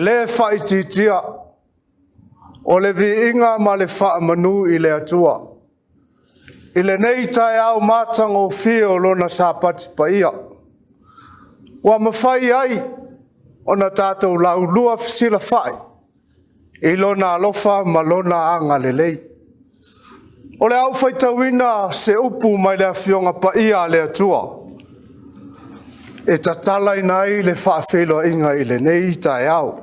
E le faaitiitia o le viiga ma le faamanu i le Atua i lenei taeao matagofie o Lona Sapati paia, ua mafai ai ona tatou laulua fesilafai i Lona alofa ma Lona agalelei. O le a ou faitauina se upu mai le Afioga Paia a le Atua e tatalaina ai le faafeiloaiga i lenei taeao.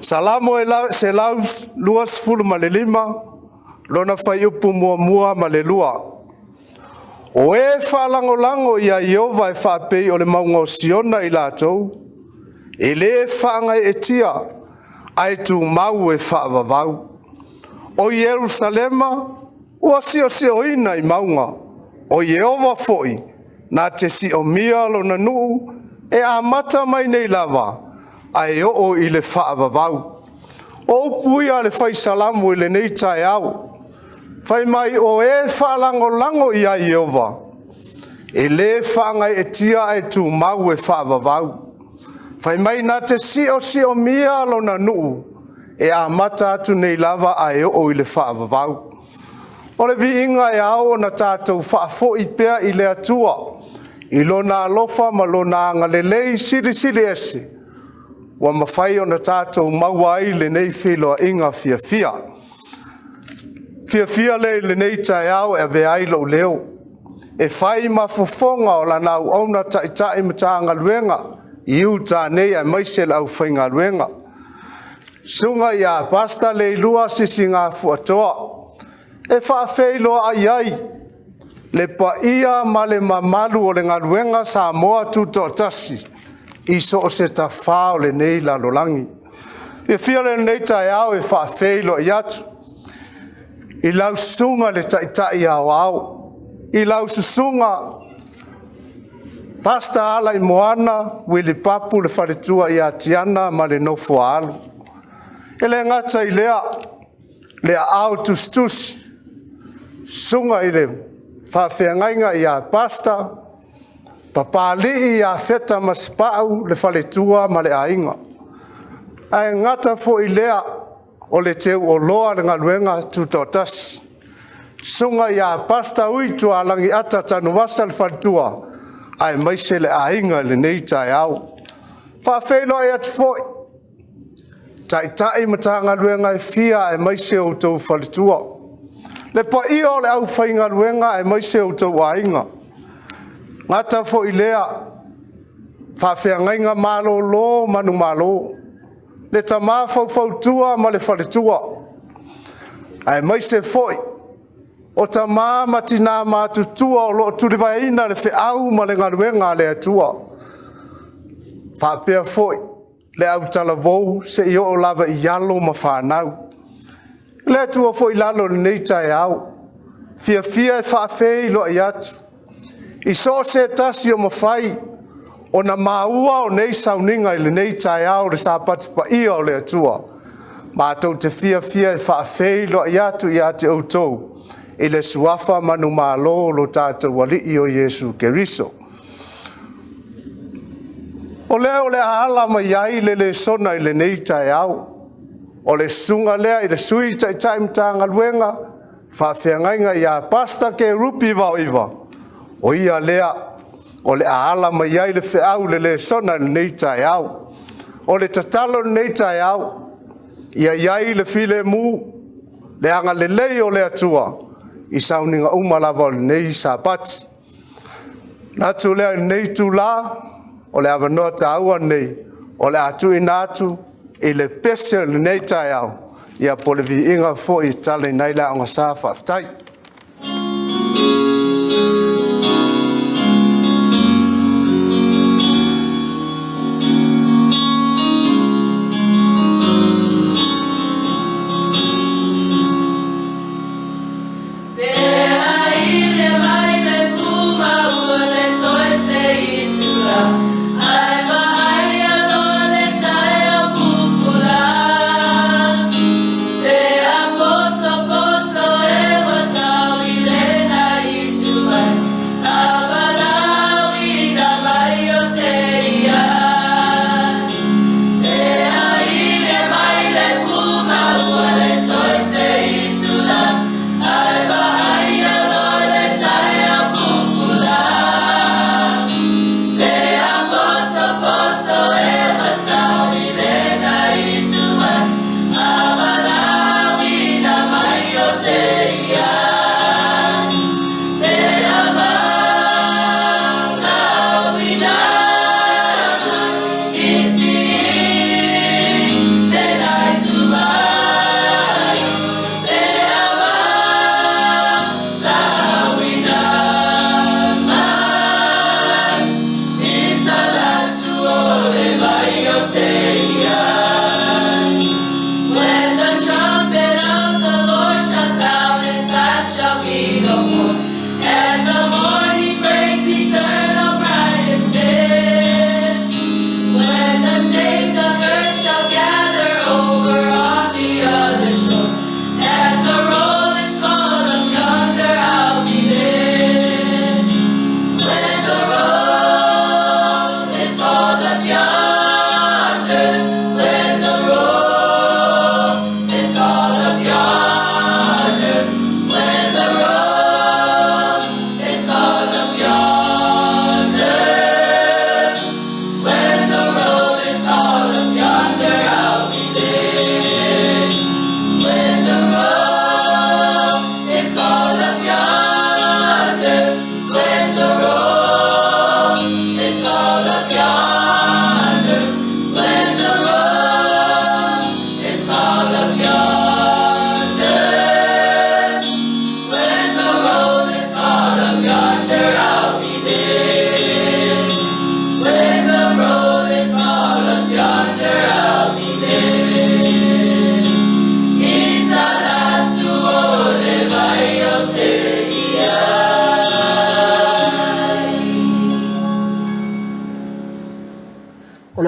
Salamo 125 lona fuaiupu 1 ma le 2. “O e faalagolago ia Ieova e faapei o le mauga o Siona i latou, e le faagaeetia, ae tumau e faavavau. O Ierusalema ua siosioina i mauga, o Ieova foi na te siomia lona nuu e amata mai nei lava ae oo i le faavavau.” O upu ia a le fai Salamo i lenei taeao, fai mai o e faalagolago ia Ieova, e le faagaeetia ae tumau e faavavau. Fai mai na te siosiomia lona nuu e amata atu nei lava ae oo i le faavavau. O le viiga e ao ona tatou faafoi pea i le Atua i Lona alofa ma Lona agalelei silisili ese ua mafai ona tatou maua ai lenei feiloaiga fiafia. Fiafia lea i lenei taeao e avea ai lou leo e fai ma fofoga o Lana auauna taitai Matagaluega i uta nei aemaise le aufaigaluega. Susuga ia Pastor Leilua Sisigafua e faafeiloai ai le paia ma le mamalu o le galuega Samoa Tutoatasi i so o se tafa o lenei lalolagi. E fiafia lea i lenei taeao e faafeiloai atu i lau Susuga i le Taitai Aoao, i lau Susuga Pastor Alaimoana Uili Papu le faletua ia Tiana ma le nofo a alo. E le gata i lea le Aao Tusitusi, Susuga i le Faafeagaiga ia Pastor Papalii Iafeta Masepau le faletua ma le aiga. Ae gata foi i lea o le teuoloa o le galuega tutoatasi, Susuga ia Pastor Ui Tualagi Ata Tanuvasa le faletua, aemaise le aiga i lenei taeao. E faafeiloai atu foi i Taitai o Matagaluega e fia aemaise o outou faletua, le paia o le aufaigaluega aemaise o outou aiga. E gata foi i lea faafeagaiga malolo manumalo, le tama faufautua ma le faletua, aemaise foi o tama ma tina matutua o lo o tulivaeina le feau ma le galuega a le Atua, faapea foi le autalavou seia oo lava i alo ma fanau. Le Atua foi i lalo i lenei taeao, e fiafia e faafeiloai atu i so o se tasi o mafai ona maua nei sauniga i lenei taeao o le Sapati paia o le Atua, matou te fiafia e faafeiloai atu ia te outou i le suafa manumalo o lo tatou Alii o Iesu Keriso. O lea o le a ala mai ai le lesona i lenei taeao, o le susuga lea i le Sui Taitai Matagaluega, faafeagaiga ia Pastor Kerupi Vaoiva, o ia lea o le a ala mai ai le feau i le lesona i lenei taeao. O le tatalo i lenei taeao, ia i ai le filemu, le agalelei o le Atua i sauniga uma lava o lenei Sapati. Ona manatu lea i lenei itula, o le avanoa taua lenei o le a tuuina atu i le pese o lenei taeao, ia po o le viiga foi e tatalaina ai le aogasa. Faafetai. Pea poto poto e.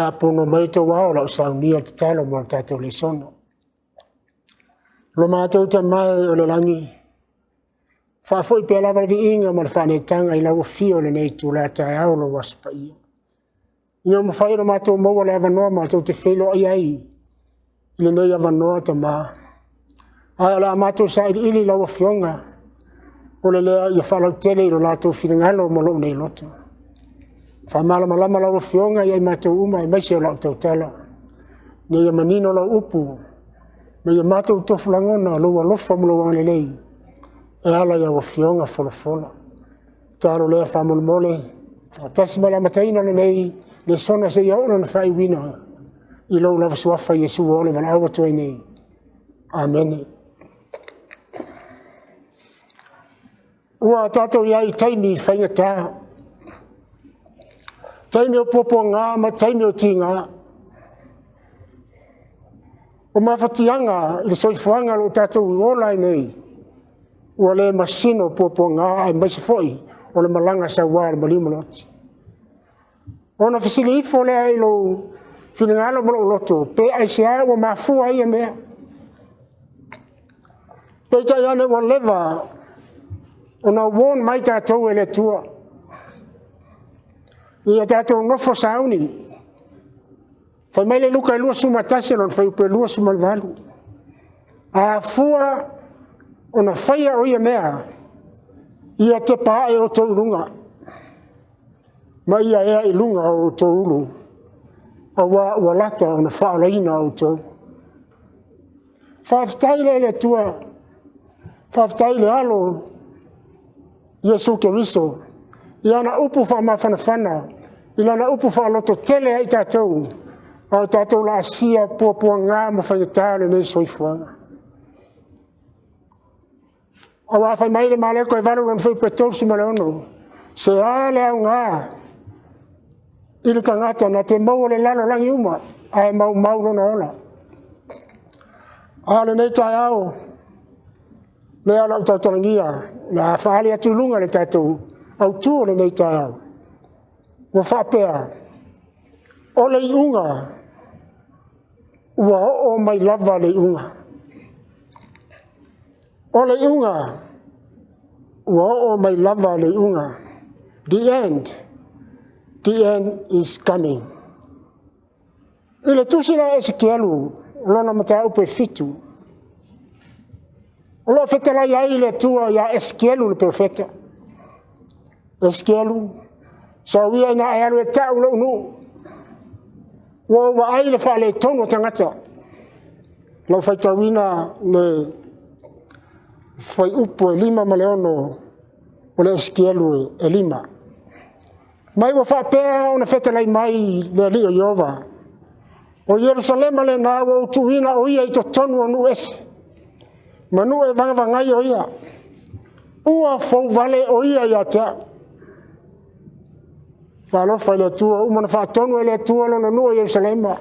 le a pono mai outou ao lau saunia le tatalo mo le tatou lesona. Lo matou Tama e o le lagi, faafoi pea lava le viiga ma le faaneetaga i lau afio i lenei itula taeao o lou Aso Paia. Ina ua mafai ona matou maua le avanoa matou te feiloai ai i lenei avanoa Tama, ae o le a matou sailiili i lau Afioga, o le lea ia faalautele i lo latou finagalo ma lou nei loto. Faamalamalama lau Afioga ia i matou uma aemaise o lau tautala, ina ia manino lau upu ma ia matou tofu lagona lou alofa ma lou agalelei e ala i lau Afioga folafola. Tatalo lea faamolemole, faatasi mai le amataina o lenei lesona seia oo i lona faaiuina i lou lava suafa Iesu ua ola valaau atu ai nei. Amene. Ua tatou i ai i taimi faigata, taimi o puapuaga ma taimi o tiga. O mafatiaga i le soifuaga o lo o tatou ola ai nei, ua le masino puapuaga aemaise foi o le malaga saua a le maliu ma le oti. Ona fesili ifo lea i lou finagalo ma lou loto, pe aisea ua mafua ai ia mea? Peitai ane ua leva ona warn mai tatou e le Atua, ia tatou nofo sauni. Fai mai le Luka 21 lona fuaiupu e 28, a afua ona faia o ia mea, ia tepa ae outou i luga ma ia ea i luga o outou ulu, aua ua lata ona faaolaina outou. Faafetai lea i le Atua, faafetai i le Alo Iesu Keriso i ana upu faamafanafana, i lana upu faalototele ai i tatou, a o tatou laasia puapuaga ma faigata o lenei soifuaga. Aua fai mai le Mareko e 8 lona fuaiupu e 36, se a le aoga i le tagata na te maua le lalolagi uma ae maumau lona ola. A o lenei taeao, lea o le a ou tautalagia, o le a faaali atu i luga le tatou autu o lenei taeao, ua faapea, o le iuga ua oo mai lava le iuga. O le iuga ua oo mai lava le iuga. The end, the end is coming. I le tusi lea a Esekielu, lona mataupu e 7, o lo o fetalai ai le Atua ia Esekielu le perofeta. Esekielu, sau ia ina e alu e tau lou nuu, ua ou vaai i le faaletonu o tagata. Lau faitauina le fuaiupu e 5 ma le 6 o le Esekielu e 5. Mai ua faapea ona fetalai mai le Alii o Ieova, o Ierusalema lena ua ou tuuina o ia i totonu o nuu ese, ma nuu e vagavagai o ia, ua fouvale o ia ia te au. Alofa i le Atua, ua uma ona faatonu e le Atua lona nuu o Ierusalema,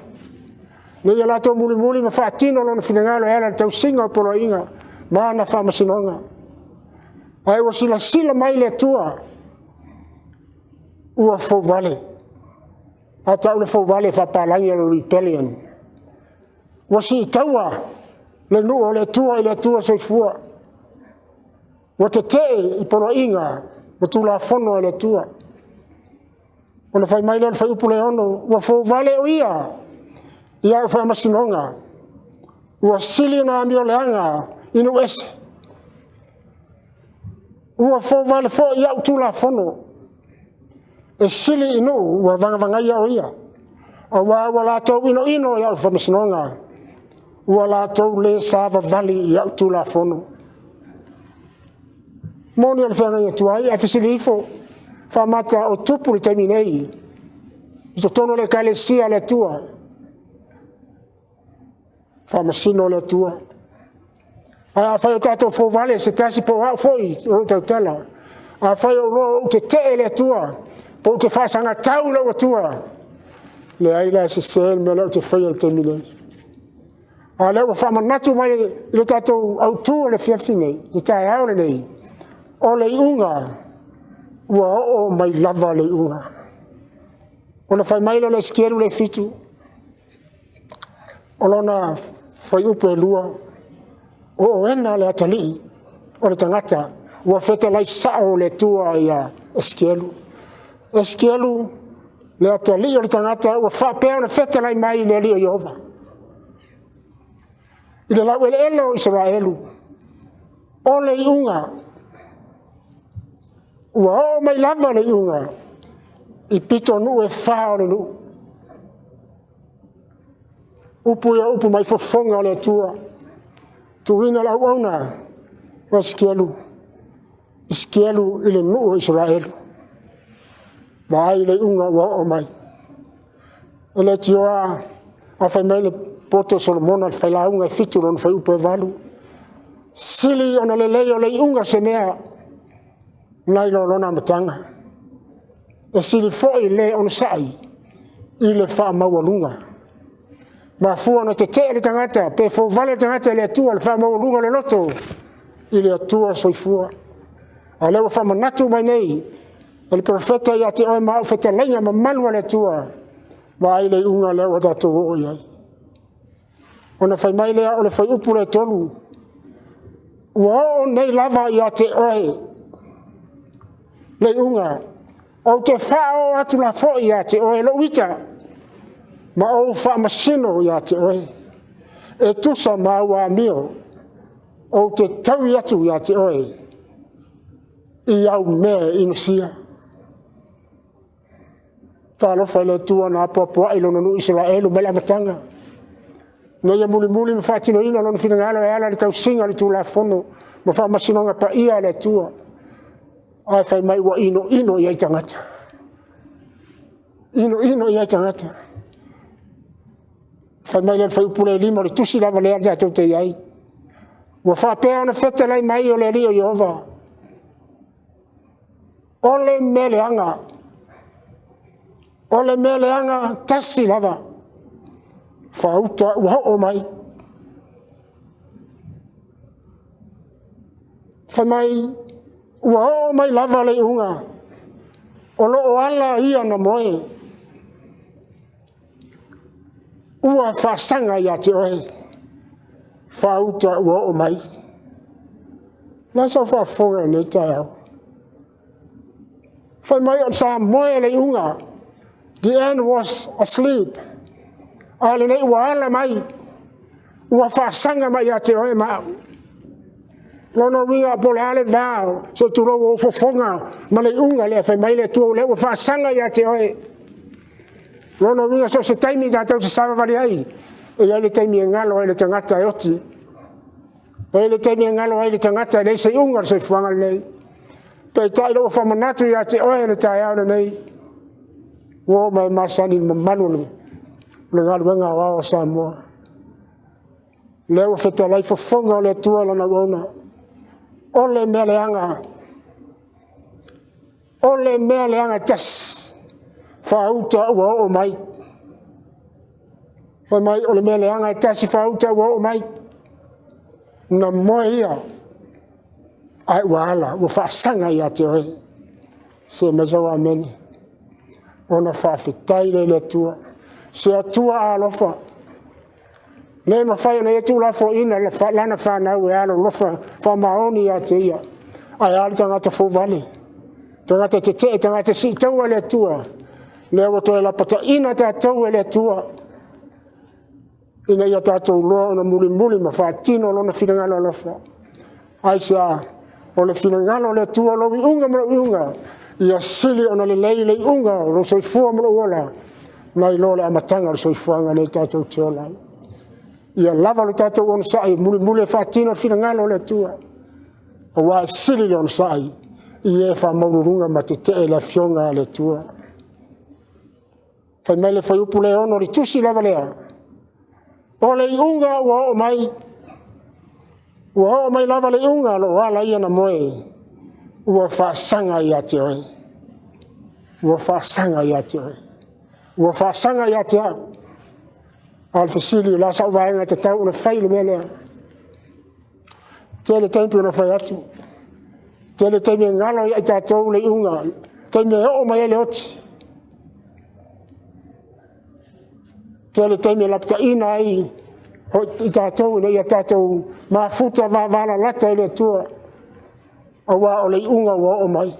ina ia latou mulimuli ma faatino lona finagalo e ala i le tausiga o poloaiga ma ana faamasinoga. Ae ua silasila mai le Atua ua fouvale. A tau le fouvale e faapalagi o le rebellion. Ua siitaua le nuu o le Atua i le Atua soifua. Ua tetee i poloaiga ma tulafono a le Atua. Ona fai mai lea o le fuaiupu lea e 6, ua fouvale o ia i au faamasinoga, ua sili ona amioleaga i nuu ese. Ua fouvale foi i au tulafono, e sili i nuu ua vagavagaia o ia, aua ua latou inoino i au faamasinoga, ua latou le savavali i au tulafono. Moni o le feagaiga tuai, ae fesili ifo, faamata o tupu le taimi nei i totonu o le Ekalesia a le Atua, faamasino le Atua. Ae afai o tatou fouvale se tasi po o au foi o lo o tautala, afai o ou tetee i le Atua, po ou te faasagatau i lou Atua, leai la e sese le mea lea ou te faia i le taimi nei. A o lea ua faamanatu mai i le tatou autu o le afiafi nei, le taeao lenei, o le iuga ua oo mai lava le iuga. Ona fai mai lea o le Esikielu le 7, o lona fuaiupu e 2, o oena le atalii o le tagata ua fetalai sao le Atua ia Esikielu. Esikielu, le atalii o le tagata ua faapea ona fetalai mai le Alii o Ieova. I le laueleele o Isaraelu, o le iuga, ua oo mai lava le iuga i pitonuu e fa o le nuu. Upu ia o upu mai fofoga o le Atua, tuuina le auauna o Esikielu, Esikielu i le nuu o Isaraelu. Vaai le iuga ua oo mai. E leitioa a fai mai le poto o Solomona le failauga e 7 lona fuaiupu e 8, sili ona lelei o le iuga o se mea nai lo lona amataga. E sili foi le onosai i le faamaualuga. Mafua ona tetee le tagata pe fauvale le tagata i le Atua, le faamaualuga o le loto i le Atua soifua. A o lea ua faamanatu mai nei e le profeta ia te oe ma au fetalaiga mamalu a le Atua, vaai le iuga lea ua tatou oo i ai. Ona fai mai lea o le fuaiupu lea e 3, ua oo nei lava ia te oe le iuga, ou te faaoo atu la foi ia te oe lou ita, ma ou faamasino ia te oe, e tusa ma au amio, ou te taui atu ia te oe i au mea e inosia. Talofa i le Atua na apoapoai i lona nuu Isaraelu mai le amataga, ina ia mulimuli ma faatinoina lona finagalo e ala i le tausiga o le Tulafono ma faamasinoga paia a le Atua. Ae fai mai ua inoino i ai tagata. Inoino i ai tagata. Fai mai le fuaiupu lea e 5, o le tusi lava lea tatou te i ai. Ua faapea ona fetalai mai o le Alii o Ieova, o le mea leaga, o le mea leaga tasi lava, faauta ua oo mai. Fai mai, ua oo mai lava le iuga, o lo o ala ia na moe, ua faasaga ia te oe, faauta ua oo mai. O le a sau faafofoga i lenei taeao? Fai mai o sa moe le iuga. The end was asleep. A o lenei ua ala mai, ua faasaga mai ia te oe ma au. Lona uiga po o le a le va, se i tulou, o fofoga ma le iuga lea fai mai le Atua o lea ua faasaga ia te oe. Lona uiga so o se taimi tatou te savavali ai, e i ai le taimi e galo ai le tagata e oti. E i ai le taimi e galo ai le tagata e leai se iuga o le soifuaga lenei. Peitai ua faamanatu ia te oe le taeao lenei, ua oo mai masani i le mamalu o le galuega aoao a Samoa. Lea ua fetalai fofoga o le Atua lana auauna, o le mea leaga, o le mea leaga e tasi, faauta ua oo mai. Fai mai o le mea leaga e tasi, faauta ua oo mai. Na moe ia, ae ua ala, ua faasaga ia te oe. Se mai sau amene. Ona faafetai lea i le Atua. Se Atua alofa, le mafai ona ia tuulafoaiina lana fanau e alolofa faamaoni ia te ia. Ae a le tagata fouvale, tagata tetee, tagata siitaua i le Atua, lea ua toe lapataiina tatou e le Atua, ina ia tatou loa ona mulimuli ma faatino lona finagalo alofa. Aisea? O le finagalo o le Atua, lou iuga ma lou iuga, ia sili ona lelei le iuga o lou soifua ma lou ola, nai lo le amataga o le soifuaga lenei tatou te ola ai. Ia lava lo tatou onosai, mulimuli e faatino le finagalo o le Atua, aua e sili le onosai i e faamaualuluga ma tetee le afioga a le Atua. Fai mai le fuaiupu lea 6 o le tusi lava lea, o le iuga ua oo mai, ua oo mai lava le iuga o lo o ala ia na moe, ua faasaga ia te oe, ua faasaga ia te oe, ua faasaga ia te au. A o le fesili, o le a sau vaega e tatau ona fai i le mea lea? Tele taimi ona fai atu, tele taimi e galo ia i tatou le iuga, taimi e oo mai ai le oti. Tele taimi e lapataina ai i tatou ina ia tatou mafuta vavalalata i le Atua, aua o le iuga ua oo mai.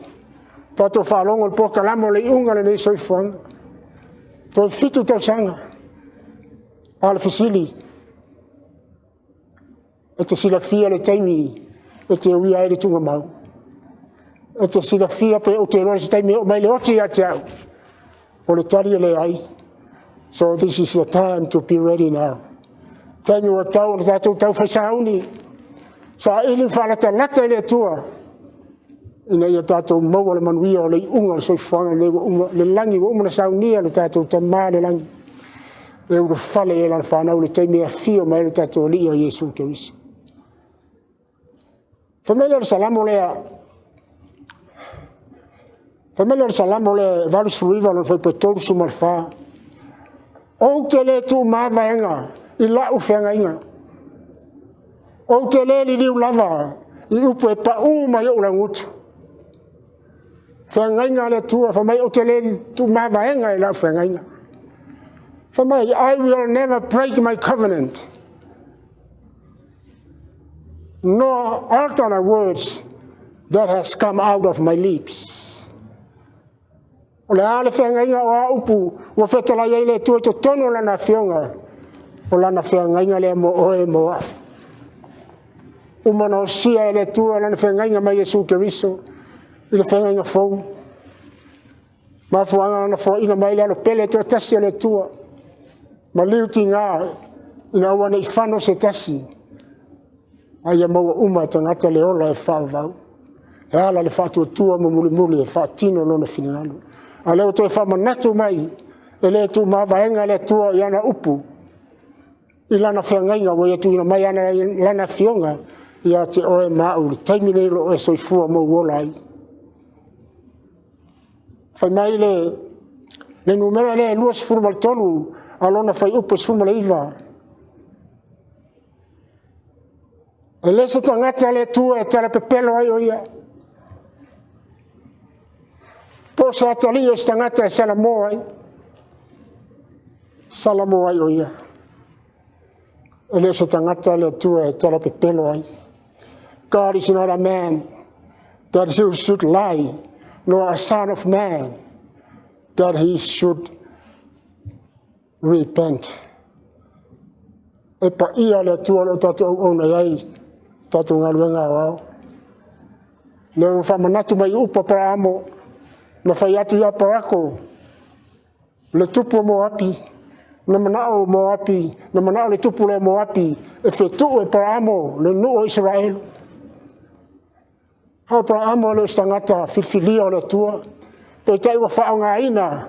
Tatou faalogo i le polokalame o le iuga o lenei soifuaga. Toe 7 tausaga. A o le fesili, e te silafia le taimi e te uia ai le tuugamau? E te silafia pe ou te iloa i se taimi e oo mai le oti ia te au? O le tali e leai. So this is the time to be ready now. Taimi ua tau ona tatou taufai sauni, saili ma faalatalata i le Atua, ina ia tatou maua le manuia o le iuga o le soifuaga lenei ua uma, le lagi ua uma ona saunia le tatou Tama i le lagi, e ulufale i ai lana fanau i le taimi e afio mai ai le tatou Alii o Iesu Keriso. Fai mai lea o le Salamo lea, fai mai lea o le Salamo lea 89 lona fuaiupu 34, ou te le tuumavaega i lau feagaiga, ou te le liliu lava i upu e pau mai ou laugutu. Feagaiga a le Atua, fai mai ou te le tuumavaega i lau feagaiga. Fai mai, I will never break my covenant, nor alter the words that has come out of my lips. O le a le feagaiga o a upu ua fetalai ai le Atua i totonu o lana afioga, o lana feagaiga lea mo oe mo au. Uma ona osia e le Atua lana feagaiga mai Iesu Keriso i le feagaiga fou. Mafuaaga ona foaiina mai le alo pele toatasi o le Atua, maliu tiga ina aua ne i fano se tasi, a ia maua uma e tagata le ola e faavavau. E ala i le faatuatua ma mulimuli e faatino lona finagalo. A o lea ua toe faamanatu mai, e le tuumavaega le Atua i ana upu, i lana feagaiga ua ia tuuina mai lana afioga ia te oe ma au i le taimi lenei o lo o e soifua ma ou ola ai. Fai mai le numera lea e 23 a lona fuaiupu 19, e le se tagata le Atua e talapepelo ai o ia, po o se atalii o se tagata e salamo ai, salamo ai o ia. E le o se tagata le Atua e talapepelo ai. God is not a man that he should lie, nor a son of man that he should repent. E paia le Atua o lo o tatou auauna i ai, tatou galuega aoao. Lea ua faamanatu mai upu a Paraamo, na fai atu ia Parako, le tupu o Moapi, na manao Moapi, na manao le tupu lea o Moapi, e fetuu e Paraamo le nuu o Isaraelu. O Aperamo le o se tagata filifilia o le Atua, peitai ua faaaogaina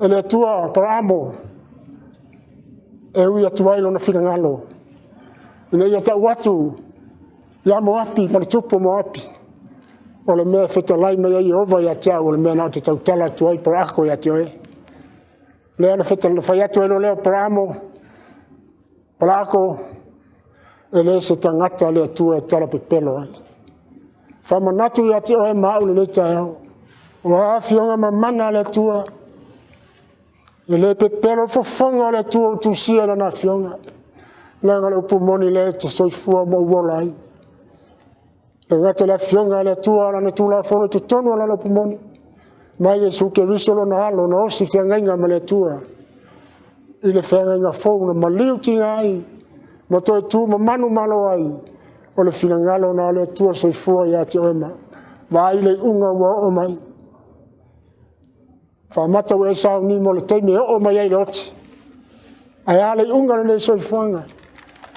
e le Atua Aperamo e ui atu ai lona finagalo, ina ia tau atu ia Moapi ma le tupu o Moapi, o le mea e fetalai mai ai Ieova ia te au, o le mea na ou te tautala atu ai Parako ia te oe. Lea na fai atu ai loa lea o Aperamo, Parako, e le se tagata le Atua e talapepelo ai. Faamanatu ia te oe ma au lenei taeao, o a afioga mamana a le Atua, e le pepelo le fofoga o le Atua ua tusia i lana afioga, leaga le upu moni lea e te soifua ma ou ola ai. E gata le afioga a le Atua lana Tulafono i totonu o lana upu moni, mai Iesu Keriso lona alo na osi feagaiga ma le Atua i le feagaiga fou na maliu tiga ai ma toe tu mamanu malo ai o le finagalo na o le Atua soifua ia te oe ma vaai le iuga ua oo mai. Faamata ua e sauni mo le taimi e oo mai ai le oti. Ae a le iuga o lenei soifuaga?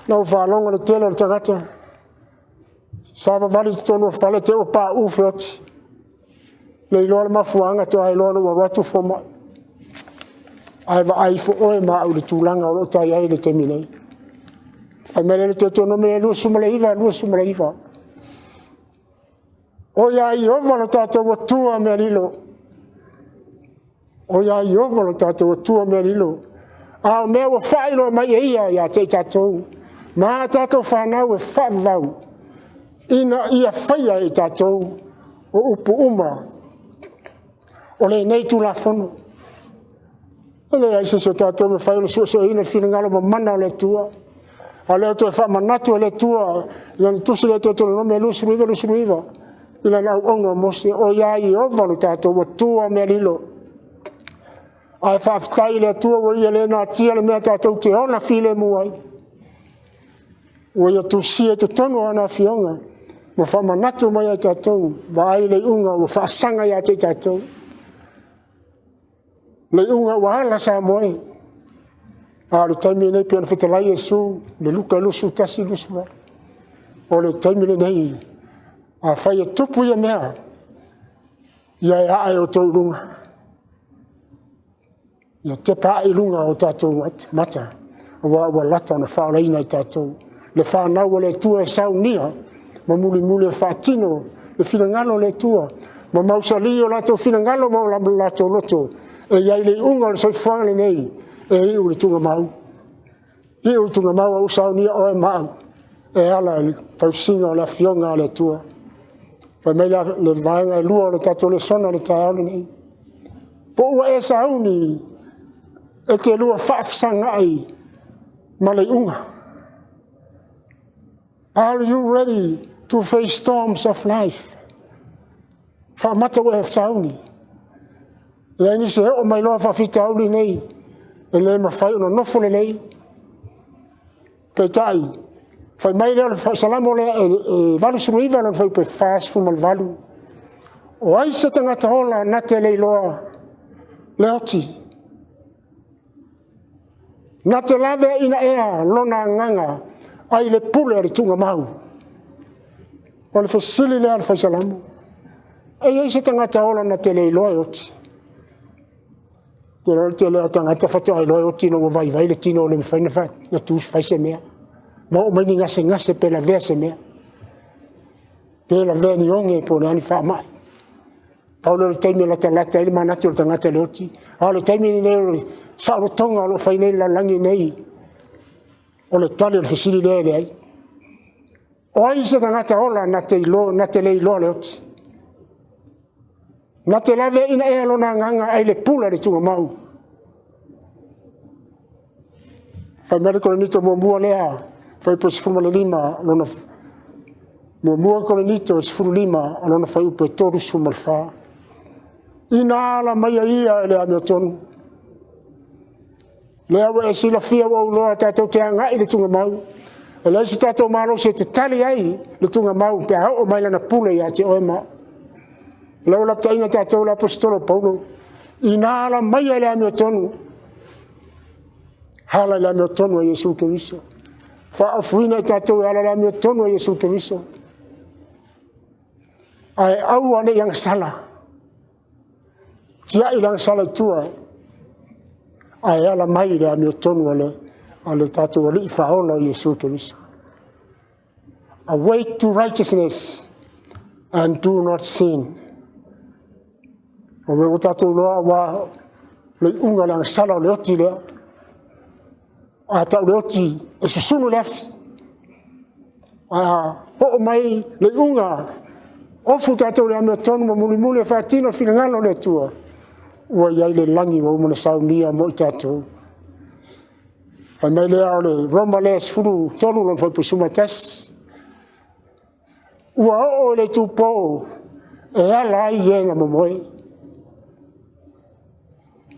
Na ou faalogo le tele o le tagata savavali i totonu o fale te ua pauu feoti. Le iloa le mafuaaga toa iloa na ua alu atu fomai. Ae vaai ifo oe ma au i le tulaga o lo o tai ai le taimi nei. Fai mai le Deuteronomy 29, 29. O ia Ieova lo tatou Atua mea lilo. O ia Ieova lo tatou Atua mea lilo. A o mea ua faailoa mai e ia ia te i tatou, ma a tatou fanau e faavavau, ina ia faia e i tatou o upu uma o lenei Tulafono. E leai se isi o tatou e mafai ona suesueina le finagalo mamana o le Atua. A o lea ua toe faamanatu e le Atua i lana tusi lea Teuteronome 29, 29, i lana auauna o Mose, o ia Ieova lo tatou Atua mea lilo. Ae faafetai i le Atua ua ia le natia le mea tatou te ola filemu ai. Ua ia tusia i totonu o ana afioga ma faamanatu mai ia i tatou, vaai le iuga ua faasaga ia te i tatou. Le iuga ua ala Samoa e. A o le taimi lenei pei ona fetalai Iesu i le Luka 21:28, o le taimi lenei, afai e tupu ia mea, ia e ae outou i luga, ia tepa ae i luga o tatou mata, aua ua lata ona faaolaina i tatou. Le fanau a le Atua e saunia ma mulimuli e faatino le finagalo o le Atua ma mausali o latou finagalo ma o latou loto e i ai le iuga o le soifuaga lenei e iu i le tuugamau. Iu i le tuugamau a ua saunia oe ma au e ala i le tausiga o le Afioga a le Atua. Fai mai le vaega e 2 o le tatou lesona i le taeao lenei, po ua e sauni e te lua faafesagai ma le iuga. Are you ready to face storms of life? Faamata ua e sauni. E leai nisi e oo mai loa faafitauli nei, e le mafai ona nofo lelei. Peitai, fai mai lea o le Salamo lea e 89 lona fuaiupu e 48, o ai se tagata ola na te le iloa le oti? Na te laveaiina ea lona agaga ai le pule a le tuugamau? O le fesili lea a le Fai Salamo. E i ai se tagata ola na te le iloa e oti? Ou te iloa o le tele lava o tagata faatoa iloa e oti ina ua vaivai le tino ua le mafai ona tu e fai se mea, ma oo mai ni gasegase pe lavea se mea, pe lavea i ni oge po o a ni faamai. Pau lea o le taimi e latalata ai le manatu o le tagata i le oti. A o le taimi lenei o le saolotoga o lo o fai nei i le lalolagi nei, o le tali o le fesili lea e leai. O ai se tagata ola na te le iloa le oti? Na te laveaiina ea lona agaga ai le pule a le tuugamau? Fai mai le Korinito muamua lea, fuaiupu 15, lona muamua Korinito 15, lona fuaiupu e 34. Ina ala mai ia i le amiotonu. Lea ua e silafia ua ou iloa tatou te agai i le tuugamau. E leai se tatou malosi e tatali ai le tuugamau pe a oo mai lana pule ia te oe ma au. O lea ua lapataiga tatou e le Aposetolo o Paulo, ina ala maia i le amiotonu, ala i le amiotonu a Iesu Keriso. Faaofuina i tatou e ala i le amiotonu a Iesu Keriso. Ae aua ne i agasala, tiai le agasala i tua, ae ala mai i le amiotonu a le tatou Alii Faaola o Iesu Keriso. Awake to righteousness and do not sin. O mea ua tatou iloa aua le iuga o le agasala o le oti lea. A tau le oti e susunu le afi. A oo mai le iuga, ofu tatou i le amiotonu ma mulimuli e faatino le finagalo o le Atua, ua i ai le lagi ua uma ona saunia mo i tatou. Fai mai lea o le Roma lea 13 lona fuaiupu 11, ua oo i le itupo e ala ai e na momoe,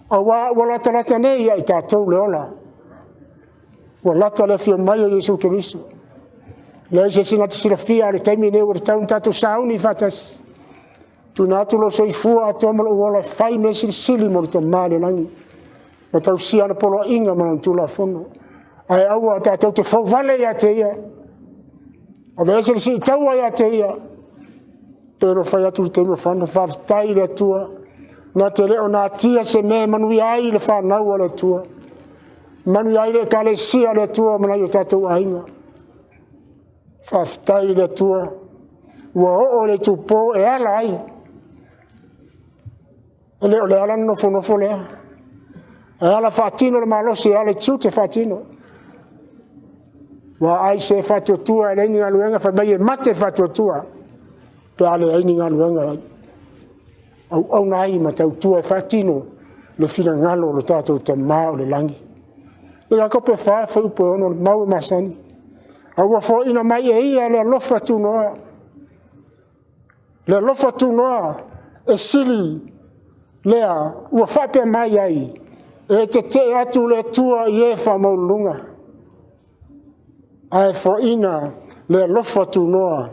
aua ua latalata nei ia i tatou le ola, ua lata le afio mai o Iesu Keriso. Leai se isi na te silafia a o le taimi lenei ua tatau ona tatou sauni faatasi. Tuuina atu lou soifua atoa ma lou ola e fai mea silisili mo le Tama i le lagi, ma tausia ana poloaiga ma lana Tulafono. Ae aua tatou te fouvale ia te ia, aveese le siitaua ia te ia, pei ona fai atu i le taimi ua fano. Faafetai i le Atua, na te le o natia se mea e manuia ai le fanau a le Atua, manuia ai le Ekalesia a le Atua ma nai o tatou aiga. Faafetai i le Atua, ua oo i le itupo e ala ai. E le o le ala nofonofo lea, e ala faatino le malosi, e ala i tiute faatino. Ua ai se faatuatua e leai ni galuega, fai mai e mate le faatuatua pe a leai ni galuega auauna ai ma tautua e faatino Le finagalo o le tatou Tama o le lagi. O Iakopo e 4 fuaiupu e 6, le mau e masani. A ua foaiina mai e ia le alofa tunoa. Le alofa tunoa e sili lea ua faapea mai ai, e tetee atu le Atua i e faamaualuluga, ae foaiina le alofa tunoa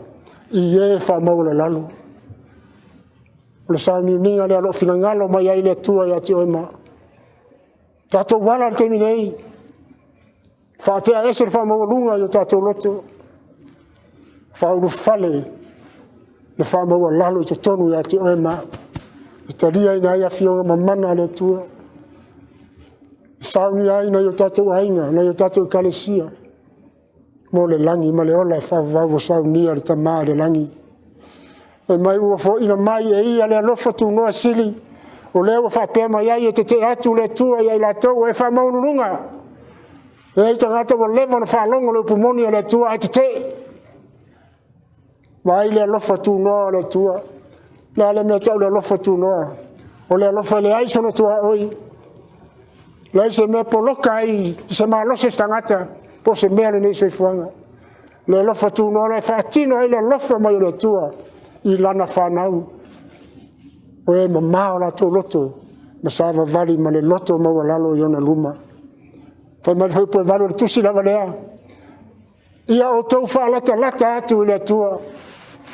i e faamaualalalo. O le sauniuniga lea o lo o finagalo mai ai le Atua ia te oe ma au. Tatou ala i le taimi nei, faatea ese le faamaualuga i o tatou loto, faaulufale le faamaualalo i totonu ia te oe ma au, e taliaina ai afioga mamana a le Atua, e saunia ai nai o tatou aiga, nai o tatou ekalesia, mo le lagi ma le ola e faavavau ua saunia e le Tama i le lagi. Fai mai ua foaiina mai e ia le alofa tunoa sili, o lea ua faapea mai ai e tetee atu le Atua ia i latou e faamaualuluga. E i ai tagata ua leva ona faalogo le upu moni a le Atua ae tetee. Vaai le alofa tunoa o le Atua. O le a le mea e tau o le alofa tunoa? O le alofa e leai sona tuaoi, leai se mea e poloka ai i se malosi o se tagata po o se mea o lenei soifuaga. Le alofa tunoa lea e faatino ai le alofa mai o le Atua i lana fanau, o e mama o latou loto ma savavali ma le loto maualalo i ona luma. Fai mai le fuaiupu 8 o le tusi lava lea, ia outou faalatalata atu i le Atua,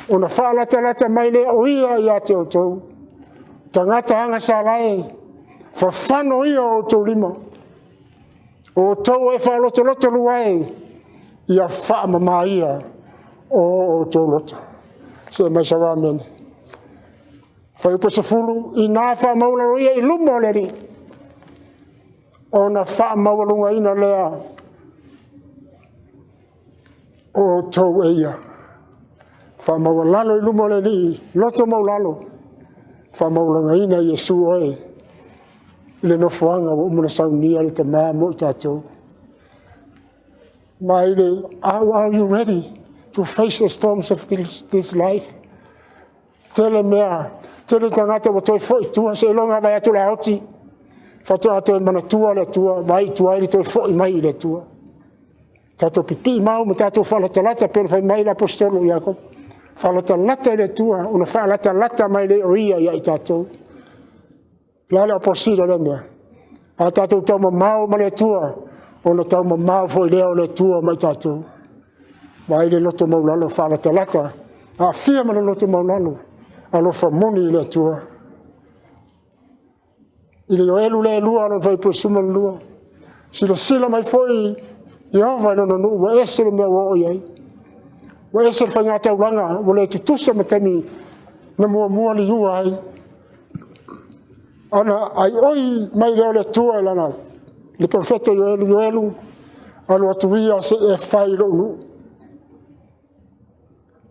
ona faalatalata mai lea o ia ia te outou. Tagata agasala e, fafano ia o outou lima, o outou e faalotoloto lua e, ia faamama ia o outou loto. Se mai sau amene. Fuaiupu 10, ina faamaualalo ia i luma o le Alii, ona faamaualugaina lea o outou e ia. Faamaualalo i luma o le Alii, loto maualalo, faamaualaloina Iesu oe i le nofoaga ua uma ona saunia le Tama mo i tatou. Ma i le, how are you ready to face the storms of this life? Tele mea, tele tagata ua toe foi i tua, seiloga e vaai atu o le a oti, faatoa toe manatua le Atua, vaai i tua ai le toe foi mai i le Atua. Tatou pipii mau ma tatou faalatalata, pei ona fai mai le aposetolo o Iakopo, faalatalata i le Atua, ona faalatalata mai lea o ia ia i tatou. O le a le opposite o lea mea? A tatou taumamao ma le Atua, ona taumamao foi lea o le Atua ma i tatou. Vaai le loto maualalo, faalatalata, aafia ma le loto maualalo, alofa moni i le Atua. I le Ioelu lea e 2 lona fuaiupu 12, silasila mai foi Ieova i lona nuu, ua ese le mea ua oo i ai. Ua ese le faigataulaga, ua le tutusa ma taimi na muamua liua ai. Ona aioi mai lea o le Atua i lana le profeta Ioelu, Ioelu, alu atu ia se i e fai i lou nuu.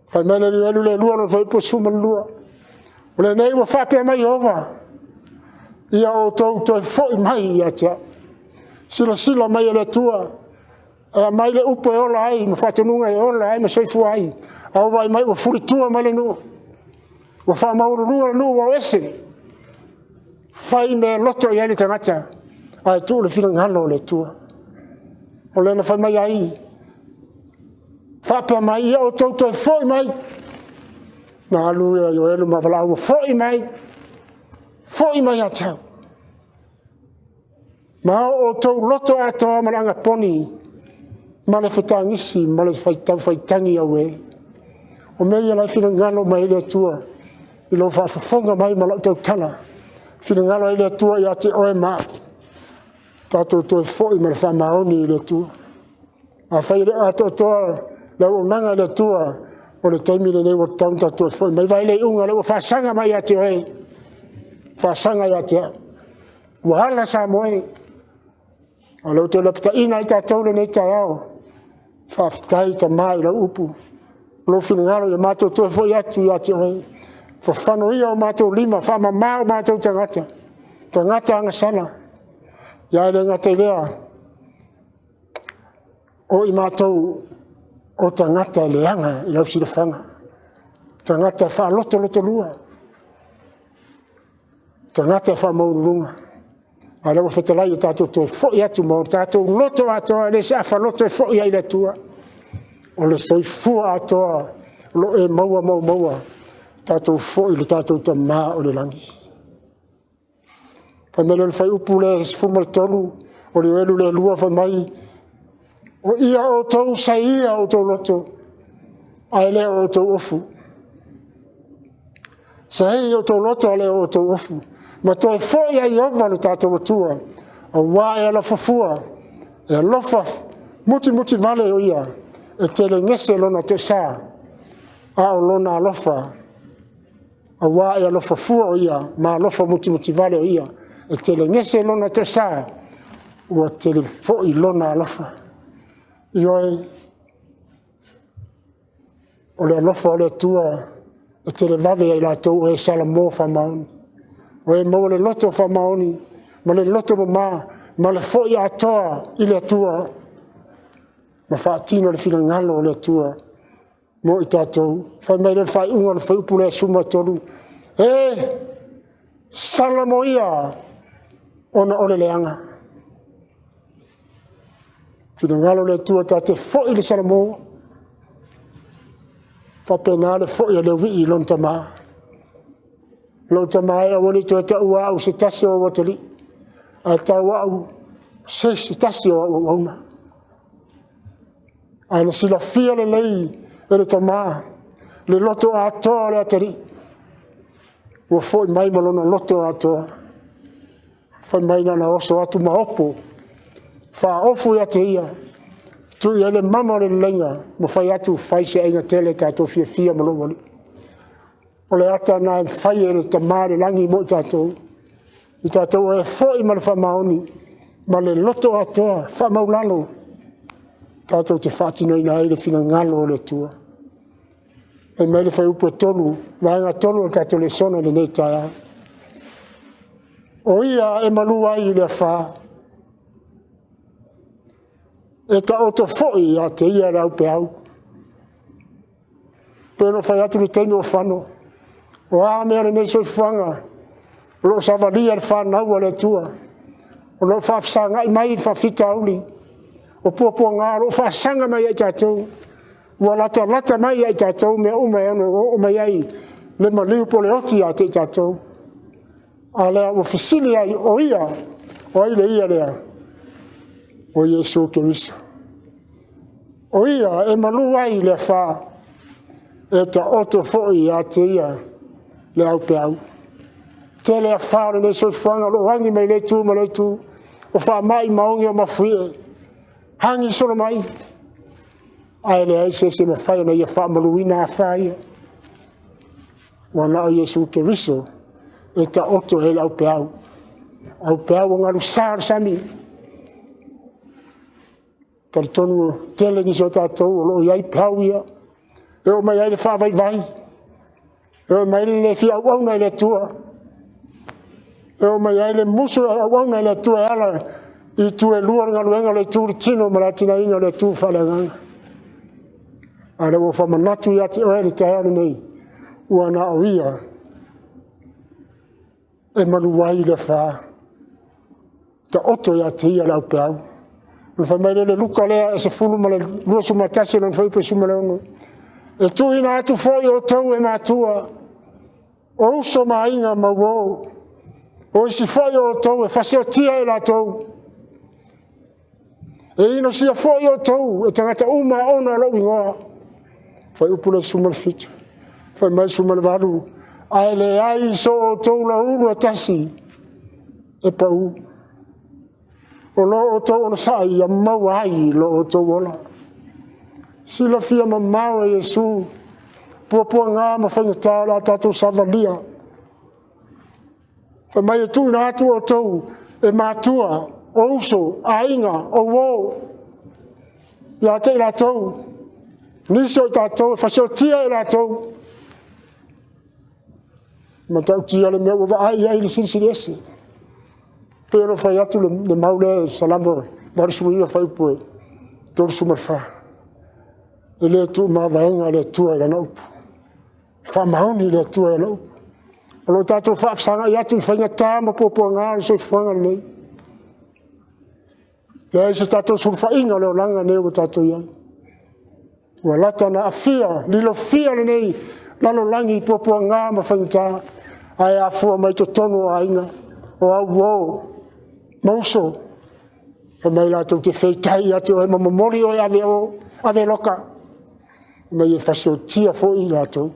Fai mai le Ioelu le 2 lona fuaiupu 12, o lenei ua faapea mai Ieova, ia outou toe foi mai ia te au. Silasila mai e le Atua, e aumai le upu e ola ai ma faatonuga e ola ai ma soifua ai. A ua vaai mai ua fulitua mai le nuu, ua faamaualuluga le nuu ua o ese. Fai mea e loto i ai le tagata, ae tuu le finagalo o le Atua. O lea na fai mai ai, faapea mai, ia outou toe foi mai. Na alu ia Ioelu ma Valaau, ua foi mai, foi mai ia te au. Ma o outou loto atoa ma le agaponi, ma le fetagisi, ma le taufaitagi auē. O mea ia la e finagalo mai ai le Atua i lou faafofoga mai ma lau tautala. Finagalo ai le Atua ia te oe ma au, tatou toe foi ma le faamaoni i le Atua. Afai e le o atoatoa le auaunaga i le Atua, o le taimi lenei ua tatau ona tatou toe foi mai. Vaai le iuga o lea ua faasaga mai ia te oe, faasaga ia te au. Ua ala Samoa e, o lea ua toe lapataiina ai tatou lenei taeao. Faafetai Tama i lau upu, lou finagalo ia matou toe foi atu ia te oe. Fafano ia o matou lima, faamama o matou tagata, tagata agasala. Ia e le gata i lea, o i matou o tagata leaga i lau silafaga, tagata faalotolotolua, tagata faamaualuluga. A o lea ua fetalai ia tatou toe foi atu ma o tatou loto atoa, e le o se afaloto e foi ai i le Atua. O le soifua atoa o lo o e maua ma ou maua, tatou foi i le tatou Tama o i le lagi. Fai mai lea o le fuaiupu lea 13 o le Ioelu lea 2 fai mai, o ia outou sa ia outou loto, ae le o outou ofu. Saei outou loto ae le o outou ofu. Ma toe foi ia Ieova lo tatou Atua, aua e alofa fua, e alofa mutimuti vale o ia, e telegese lona toesa, a o lona alofa, aua e alofa fua o ia ma alofa mutimuti vale o ia, e telegese lona toesa, ua tele foi lona alofa. Ioe, o le alofa o le Atua e televave ia i latou o e salamo faamaoni, o e maua le loto faamaoni ma le loto mama ma le foi atoa i le Atua ma faatino le finagalo o le Atua mo i tatou. Fai mai lea o le faaiuga o le fuaiupu lea 13, e salamoia ona o le leaga. Finagalo o le Atua ta te foi i le salamo, faapena le foi a le auii i lona tama. Lou tama e, aua ne i toe taua au o se tasi o au atalii, ae tau au o se tasi o au auauna. Ae na silafia lelei e le tama le loto atoa o le atalii, ua foi mai ma lona loto atoa. Fai mai na ona oso atu ma opo, faaofu ia te ia, tuu i ai le mama o le leleiga ma fai atu, fai se aiga tele tatou fiafia ma lou alii. O le ata lena e fai e le Tama i le lagi mo i tatou, i tatou e foi ma le faamaoni ma le loto atoa faamaualalo, tatou te faatinoina ai le finagalo o le Atua. Fai mai le fuaiupu e 3, vaega 3 o le tatou lesona i lenei taeao. O ia e malu ai i le afa, e taoto foi ia te ia le aupeau. Pei ona ou fai atu i le taimi ua fano, o a mea o lenei soifuaga o lo o savalia le fanau a le Atua, o lo o faafesagai mai faafitauli, o puapuaga o lo o faasaga mai ia i tatou, ua latalata mai ia i tatou mea uma e ono oo mai ai le maliu po o le oti ia te i tatou. A lea ua fesili ai, o ia, o ai le ia lea? O Iesu Keriso. O ia e malu ai i le afa, e taoto foi ia te ia le aupeau. Tele afa o lenei soifuaga o lo o agi mai lea itu ma lea itu, o faamai maogi o mafuie, agi solo mai, ae leai se isi e mafai ona ia faamaluina afa ia. Ua na o Iesu Keriso e taoto ai le aupeau, aupeau o galusa o le sami. Talitonu tele nisi o tatou o lo o i ai peau ia, e oo mai ai le faavaivai, e oo mai ai le le fia auauna i le Atua, e oo mai ai le musu e auauna i le Atua e ala i itu e lua o le galuega, o le itu i le tino ma le atinaeina o le Atua faaleagaga. A o lea ua faamanatu ia te oe le taeao lenei, ua na o ia e malu ai le afa, taoto ia te ia le aupeau. Ona fai mai lea o le Luka lea e 10 ma le 21 lona fuaiupu e 16, e tuuina atu foi outou e matua, o uso ma aiga ma uo, o isi foi o outou e fasiotia e latou, e inosia foi outou e tagata uma ona o lou igoa. Fuaiupu le 17, fai mai le 18, ae leai so outou laulu e tasi e pau. O lo outou onosai ia maua ai lo outou ola. Silafia mamao e Iesu puapuaga ma faigata o le a tatou savalia. Fai mai e tuuina atu outou e matua, o uso, aiga, o uo, ia te i latou, nisi o i tatou e fasiotia e latou. Matautia le mea ua vaai i ai le Silisili Ese. Pei ona fai atu le mau lea e Salamo 89 fuaiupu e 34. E le tuumavaega le Atua i lana upu. Faamaoni le Atua i ana upu. O lo o tatou faafesagai atu i faigata ma puapuaga o le soifuaga lenei. Leai se tatou sulufaiga o le olaga nei ua tatou i ai. Ua lata ona aafia, lilofia lenei lalolagi i puapuaga ma faigata, ae afua mai totonu o aiga, o au uo ma uso, fai mai latou te feitai ia te oe ma momoli oe ave o, ave loka, mai e fasiotia foi i latou.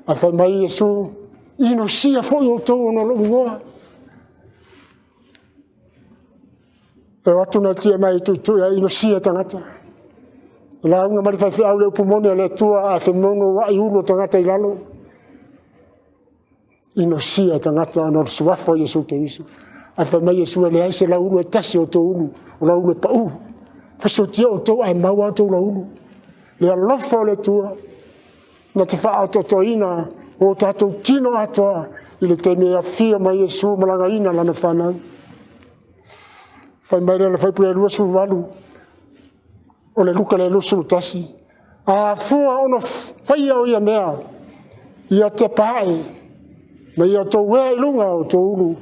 Ae fai mai Iesu, inosia foi outou ona o lou igoa. E o atu natia mai tuitui a inosia tagata. Lauga mai le faifeau le upu moni a le Atua ae femonoai ulu o tagata i lalo. Inosia tagata ona o le suafa o Iesu Keriso. Ae fai mai Iesu e leai se lauulu e tasi o outou ulu, o lauulu e pau. Fasiotia outou ae maua outou lauulu. Le alofa o le Atua na te faaototoina o tatou tino atoa i le taimi e afio mai Iesu ma lagaina lana fanau. Fai mai le fuaiupu 28 o le Luka le 21, a afua ona faia o ia mea, ia tepa ae, ma ia outou ea i luga o outou ulu,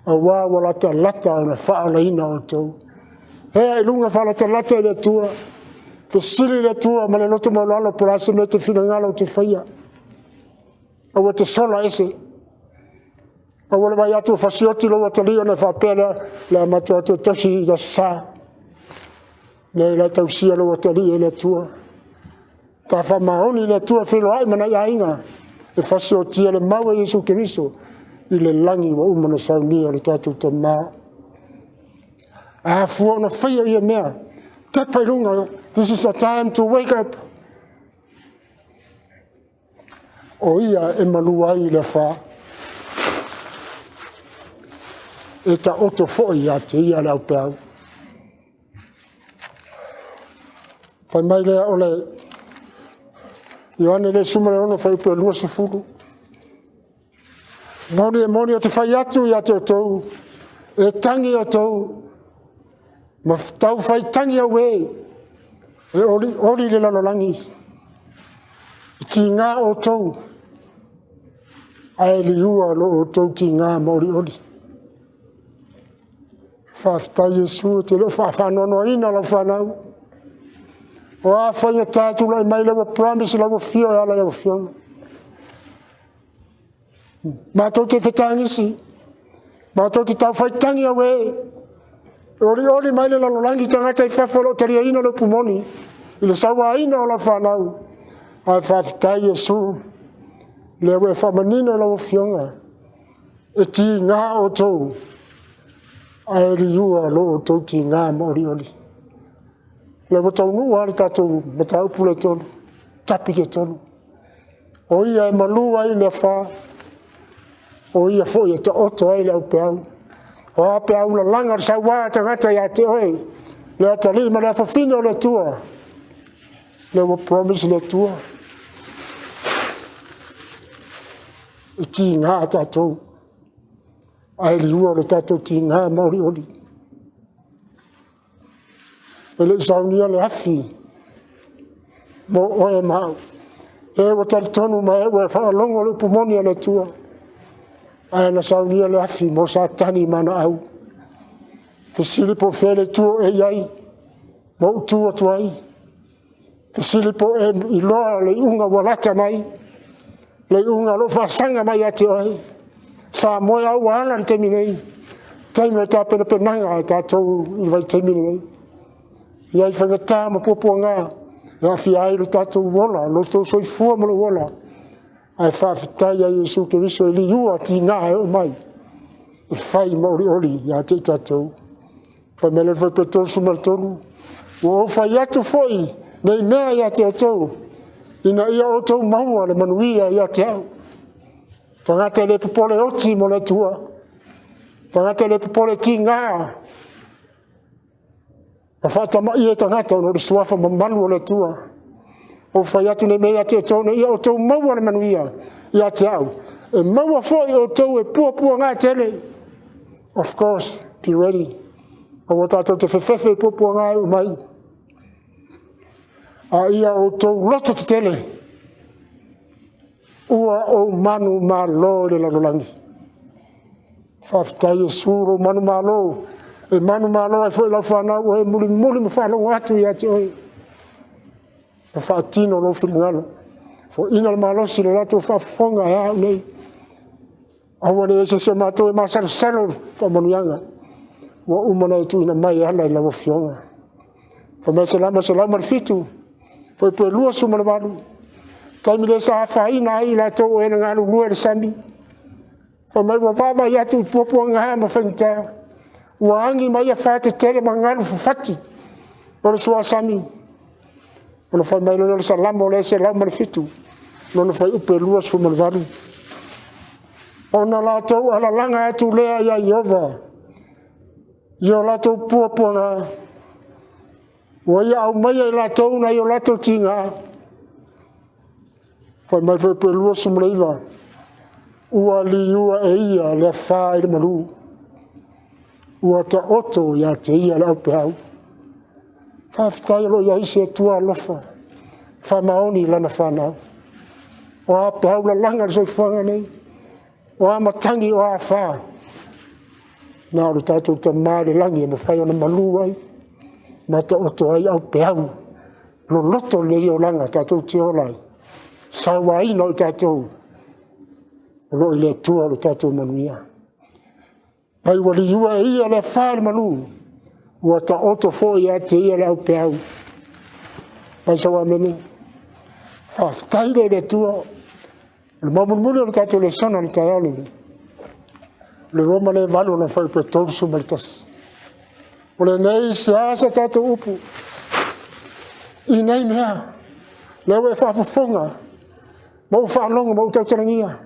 aua ua latalata ona faaolaina outou. Ea i luga faalatalata i le Atua, fesili i le Atua ma le loto maualalo po o le a se mea e te finagalo ou te faia. Aua te sola ese. Aua le vaai atu o fasioti lou atalii ona faapea lea, le a matou atu e tausi i Aso Sa. Leai, la e tausia lou atalii e le Atua. Ta faamaoni i le Atua e feiloai ma nai aiga e fasiotia le mau a Iesu Keriso i le lagi ua uma ona saunia le tatou Tama. A afua ona faia ia mea, tepa i luga, this is the time to wake up. O ia e malu ai le afa, e taoto foi ia te ia le aupeau. Fai mai lea o le Ioane le 16 fuaiupu e 20. Moni e moni ou te fai atu ia te outou, e tagi outou ma tau fai tagi auē, e olioli le lalolagi, e tiga outou, ae liua lo outou tiga ma olioli. Faafetai Iesu, e te le o faafaanoanoaina lau fanau. O a faigata e tulai mai, lea ua promise lau afio e ala i lau afioga. Matou te fetagisi, matou te taufaitagi auē, e olioli mai le lalolagi tagata i fafo o lo o taliaina le upu moni i le sauaina o lau fanau. Ae faafetai Iesu, lea ua e faamanino lau afioga, e tiga outou, ae liua lo outou tiga ma olioli. Lea ua taunuu lava le tatou mataupu le tolu, tapi le tolu. O ia e malu ai le afa, o ia foi e taoto ai le aupeau. O a peau lalaga o le saua a tagata ia te oe, le atalii ma le afafine o le Atua, lea ua promise le Atua. E tiga tatou, ae liua lo tatou tiga ma olioli. E le i saunia le afi mo oe ma au. E ua talitonu ma e ua faalogo le upu moni a le Atua, ae na saunia le afi mo Satani ma ana au. Fesili po o fea le itu o e i ai, ma ou tu atu ai. Fesili po o e iloa le iuga ua lata mai, le iuga o lo o faasaga mai ia te oe. Sa moe au ua ala le taimi nei, taimi o tapenapenaga a tatou i le vaitaimi lenei. Ia i faigata ma puapuaga e aafia ai lo tatou ola, lo outou soifua ma lou ola. Ae faafetai ia Iesu Keriso e liua tiga e oo mai, e fai ma olioli ia te i tatou. Fai mai le fuaiupu 33, ua ou fai atu foi nei mea ia te outou, ina ia outou maua le manuia ia te au. Tagata e le popole oti mo le Atua, tagata e le popole tiga ma faatamaia e tagata ona o le suafa mamalu o le Atua. Ou fai atu nei mea ia te outou, ina ia outou maua le manuia ia te au. E maua foi outou e puapuaga tele. Of course, be ready. Aua tatou te fefefe i puapuaga e umai. A ia outou loto tetele, ua ou manumalo i le lalolagi. Faafetai Iesu lou manumalo. E manumalo ai foi lau fanau ua e mulimuli ma faalogo atu ia te oe ma faatino lou finagalo. Foaiina le malosi i le latou faafofoga e a au nei. Aua ne i i ai se isi o matou e masalosalo i faamanuiaga ua uma ona e tuuina mai e ala i lau Afioga. Fai mai le Salamo 107, fuaiupu e 28, taimi lea sa afaina ai i latou o e na galulue i le sami, fai mai ua vaavaai atu i puapuaga ma faigata, ua agi mai afa tetele ma galu fafati o le suasami. Ona fai mai lea o le Salamo lea 107, lona fuaiupu e 28, ona latou alalaga atu lea ia Ieova i o latou puapuaga, ua ia aumaia e latou nai o latou tiga. Fai mai le fuaiupu e 29, ua liua e ia le afa i le malu, ua taoto ia te ia le aupeau. Faafetai o lo o i ai se Atua alofa, faamaoni i lana fanau. O a peau lalaga o le soifuaga nei, o a matagi o a afa, na o le tatou Tama i le lagi e mafai ona malu ai ma taoto ai aupeau loloto o lenei olaga tatou te ola ai, sauaina o i tatou o lo o i le Atua lo tatou manuia. Ai ua liua e ia le afa i le malu, ua taoto foi ia te ia le aupeau. Fai sau amene. Faafetai lea i le Atua. O le mau mulimuli o le tatou lesona i le taeao lenei, o le Roma lea e 8 lona fuaiupu e 31. O lenei se a tatou upu i nei mea, lea ua e faafofoga ma ou faalogo ma ou tautalagia,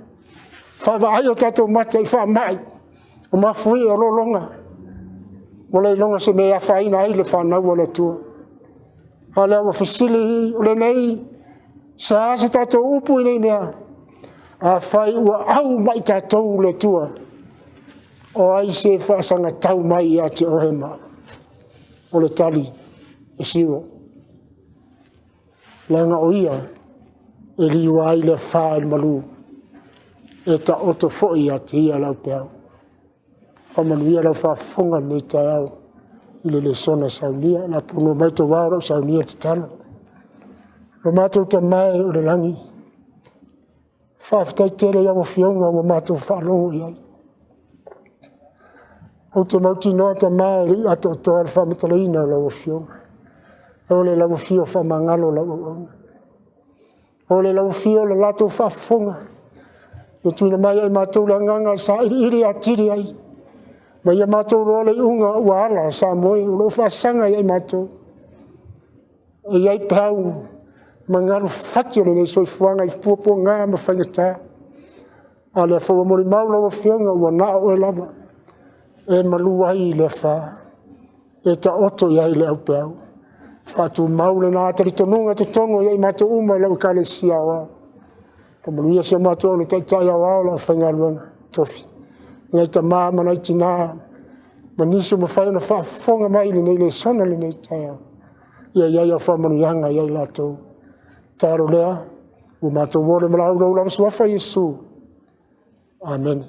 vaavaai o tatou mata i faamai o mafuie o lologa, ua le iloga se mea e afaina ai le fanau a le Atua. A o lea ua fesili o lenei, se a se tatou upu i nei mea? Afai ua au ma i tatou le Atua, o ai se faasagatau mai ia te oe ma au? O le tali, e zero. Leaga o Ia e liua ai le afa i le malu, e taoto foi ia te Ia le aupeau. Faamanuia lau faafofoga i lenei taeao i le lesona saunia. O le a punoa mai tou ao o lo o saunia le tatalo. Lo matou Tama e o le lagi, faafetai tele i lau Afioga ua matou faalogo i ai. Ou te mautinoa Tama e le i atoatoa le faamatalaina o lau Afioga. O le lau Afio faamagalo lau auauna. O le lau Afio le latou faafofoga, ua tuuina mai ia i matou le agaga e sailiili atili ai, ma ia matou iloa le iuga ua ala sa moe o lo o faasaga ia i matou. E i ai peau ma galu fati o lenei soifuaga i puapuaga ma faigata, a o lea foi ua molimau lau Afioga ua na o oe lava e malu ai le afa, e taoto i ai le aupeau. Faatumau lena talitonuga i totonu o i matou uma i lau Ekalesia Aoao. Faamanuia si o matou Taitai Aoao le aufaigaluega totofi, nai tama ma nai tina ma nisi ua mafai ona faafofoga mai i lenei lesona i lenei taeao. Ia i ai au faamanuiaga ia i latou. Tatalo lea ua matou ola ma valaau i lou lava suafa Iesu. Amene.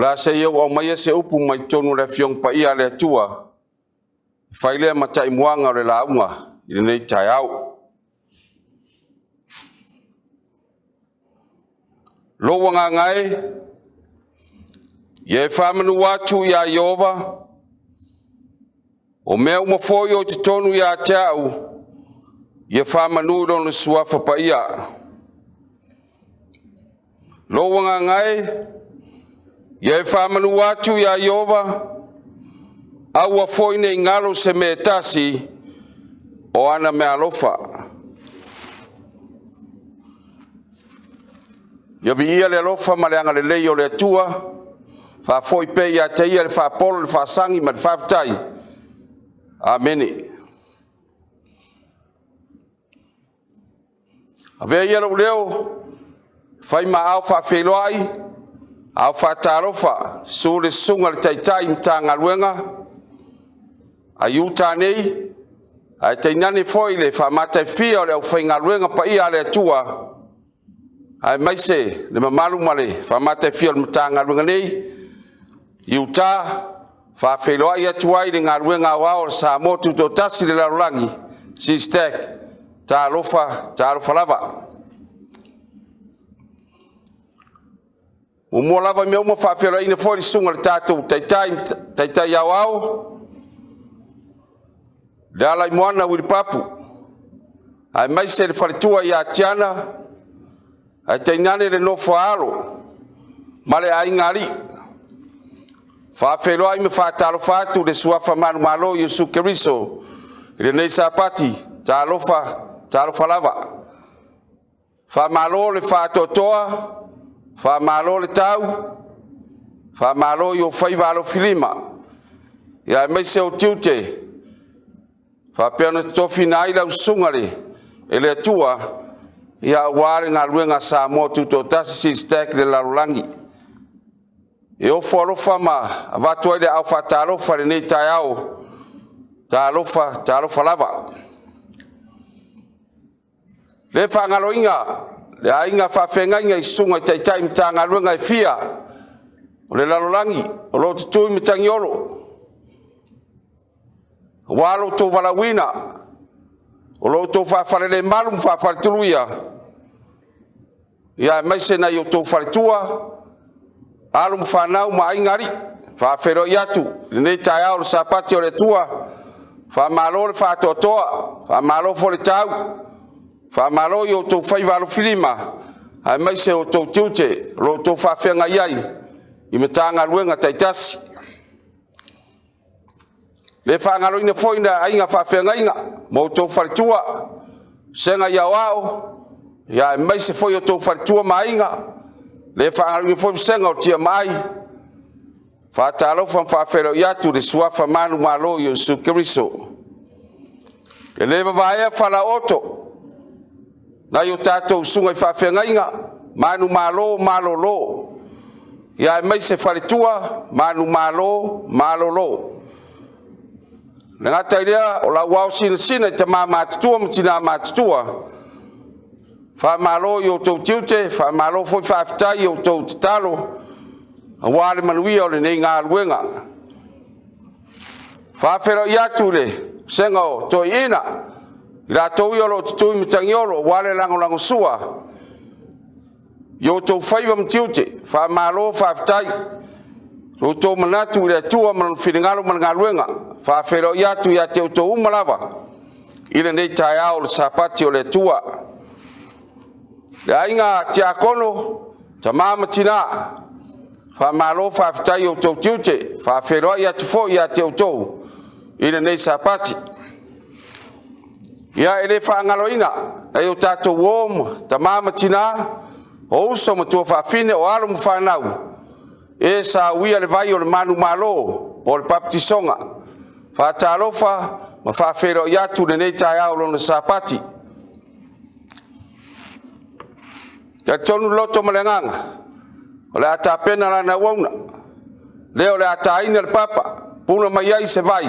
le a se i ou aumaia se upu mai totonu o le Afioga Paia a le Atua, e fai lea ma taimuaga o le lauga i lenei taeao. Lou agaga e, ia e faamanu atu ia Ieova, o mea uma foi o i totonu ia te au, ia faamanu i lona suafa paia. Lou agaga e, ia e faamanu atu iā Ieova, aua foi ne i galo se mea e tasi o ana meaalofa. Ia viia le alofa ma le agalelei o le Atua, faafoi pea ia te Ia le faapolo, le faasagi ma le faafetai. Amene. Avea ia lou leo e fai ma aao faafeiloai, aao faatalofa, susu le susuga i le Taitai Matagaluega a Iuta nei, ae tainane foi le faamatafia o le aufaigaluega paia a le Atua, aemaise le mamalu ma le faamatafia o le Matagaluega nei i uta, faafeiloai atu ai i le galuega aoao a le Samoa Tutoatasi i le lalolagi, SISTEC, talofa, talofa lava. Muamua lava i mea uma, faafeiloaiina foi le susuga i le tatou Taitai, Taitai Aoao, Lealaimoana Uilipapu, aemaise le faletua ia Tiana, ae tainane le nofo a alo ma le aigaalii. Faafeiloai ma faatalofa atu i le suafa manumalo o Iesu Keriso i lenei Sapati, talofa, talofa lava. Faamalo le faatoatoa, faamalo le tau, faamalo i ou faiva alofilima, aemaise ou tiute faapea ona tofofiina ai lau susuga e le Atua aua le galuega a Samoa Tutoatasi, SISTEC le lalolagi. E ofo alofa ma avatu ai le aao faatalofa i lenei taeao, talofa, talofa lava. E le faagaloina le aiga faafeagaiga i susuga i taitai o Matagaluega e fia o le lalolagi o lo o tutui matagiolo, aua lo outou valaauina, o lo outou faafalelemalu ma faafaletuluia, aemaise nai o outou faletua, alo ma fanau ma aigaalii. E faafeiloai atu i lenei taeao o le Sapati o le Atua, faamalo le faatoatoa, faamalo foi le tau, faamalo i outou faiva alofilima aemaise o outou tiute o lo o outou faafeagai ai i Matagaluega taitasi. E le faagaloina foi le aiga faafeagaiga ma outou faletua, Vasega i Aoao, aemaise foi o outou faletua ma aiga, e le faagaloina foi le vasega o TMI. Faatalofa ma faafeiloai atu i le suafa manumalo o Iesu Keriso. E le vavaea falaooto nai o tatou susuga i faafeagaiga, manumalo malolo, aemaise faletua, manumalo malolo. E le gata i lea o lau ao sinasina i tama matutua ma tina matutua, faamalo i outou tiute, faamalo foi faafetai i a outou tatalo aua le manuia o lenei galuega. E faafeiloai atu i le vasega o toeaiina, i latou ia o lo o tutui matagiolo aua le lagolagosua i outou faiva ma tiute, faamalo faafetai. Lo outou manatu i le Atua ma lona finagalo ma le galuega. E faafeiloai atu ia te outou uma lava i lenei taeao o le Sapati o le Atua. Le aiga tiakono, tama ma tina, faamalo faafetai i outou tiute. E faafeiloai atu foi ia te outou i lenei Sapati. Ia, e le faagaloina nai o tatou uo ma tama ma tina, o uso ma tuafafine, o alo ma fanau, e sa uia le vai o le manumalo po o le papatisoga. Faatalofa ma faafeiloai atu i lenei taeao o lona Sapati. E talitonu le loto ma le agaga, o le a tapena lana auauna, le o le a taina le papa, puna mai ai se vai,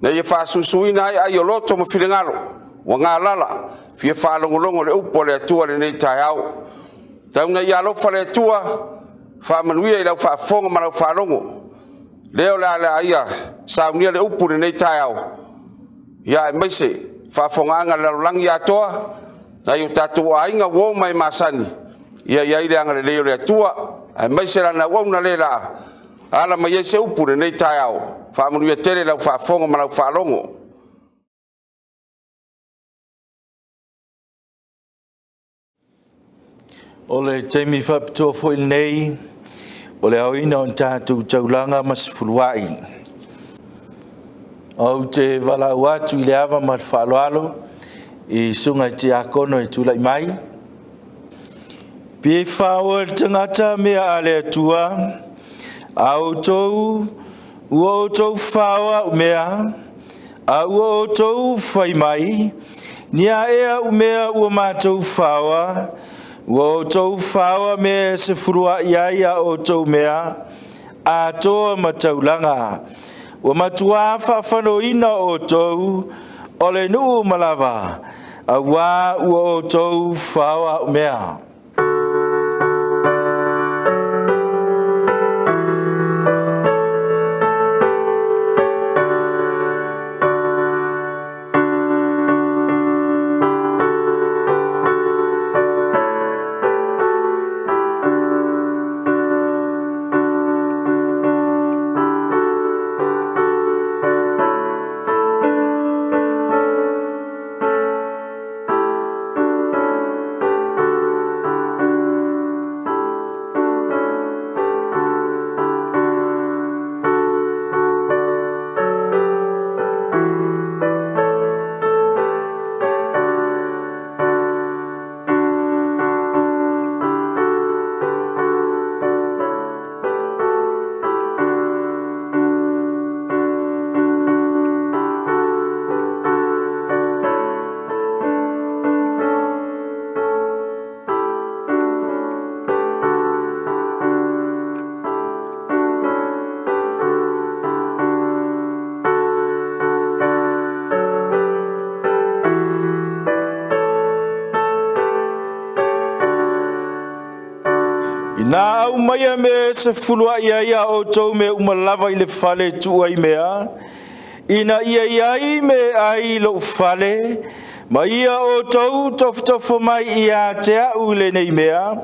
ina ia faasusuina ai ai o loto ma finagalo ua galala e fia faalogologo i le upu a le Atua i lenei taeao. Tau ina ia alofa le Atua Faamanuia i lau faafofoga ma lau faalogo. Lea o le a la ia saunia le upu i lenei taeao, ia aemaise faafofogaaga a le lalolagi atoa, nai o tatou aiga, uo ma e masani, ia i ai le agalelei o le Atua, aemaise lana auauna le laa, ala mai ai se upu i lenei taeao. Faamanuia tele i lau faafofoga ma lau faalogo. O le taimi faapitoa foi lenei o le aoina o ni tatou taulaga ma se fuluai. Ou te valaau atu i le ava ma le faaaloalo i susuga i tiakono e tulai mai. Pe faoa e le tagata mea a le Atua, a outou ua outou faoa au mea, a ua outou fai mai, ni a ea au mea ua matou faoa, ua outou faoa mea e sefuluai ai a outou mea atoa ma taulaga. Ua matuā faafanoina outou o le nuu uma lava, auā ua outou faoa au mea. Ina aumaia mea e sefuluai ai a outou mea uma lava i le fale e tuu ai mea, ina ia i ai me ai i lou fale, ma ia outou tofotofo mai ia te a'u i lenei mea,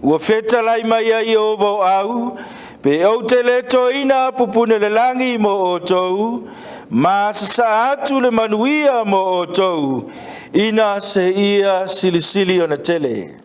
ua fetalai mai ai Ieova o au, pe ou te le toina apupune le lagi mo outou, ma sasaa atu le manuia mo outou, ina se ia silisili ona tele.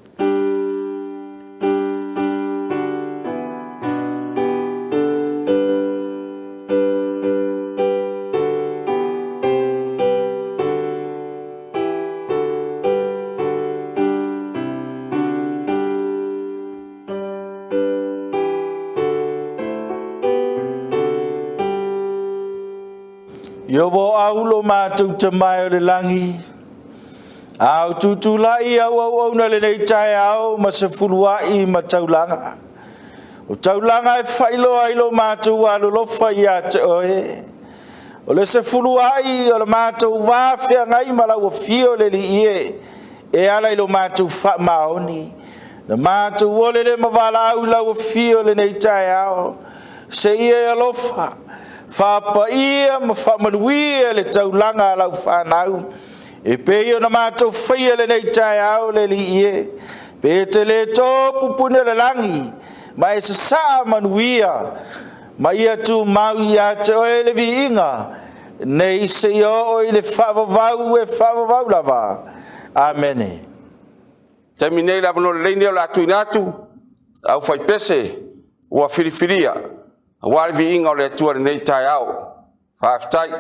Ieova o au lo matou tamae o le lagi, a o tutulai au auauna lenei taeao ma se fuluai ma taulaga. O taulaga e faailoa ai lo matou alolofa ia te oe. O le sefuluai o le matou va feagai ma lau afio le Alii e, e ala i lo matou faamaoni. Na matou ole le mavalaau i lau afio lenei taeao, se ia e alofa, faapaia ma faamanuia le taulaga a lau fanau, e pei ona matou faia lenei taeao le Alii e, pe te le to pupuni o le lagi, ma e sasaa manuia, ma ia tumau ia te oe le viiga, nei seia oo i le faavavau e faavavau lava. Amene. Taimi nei le avanoa lelei lenei o le a tuuina atu au faipese ua filifilia aua le viiga o le Atua i lenei taeao. Faafetai.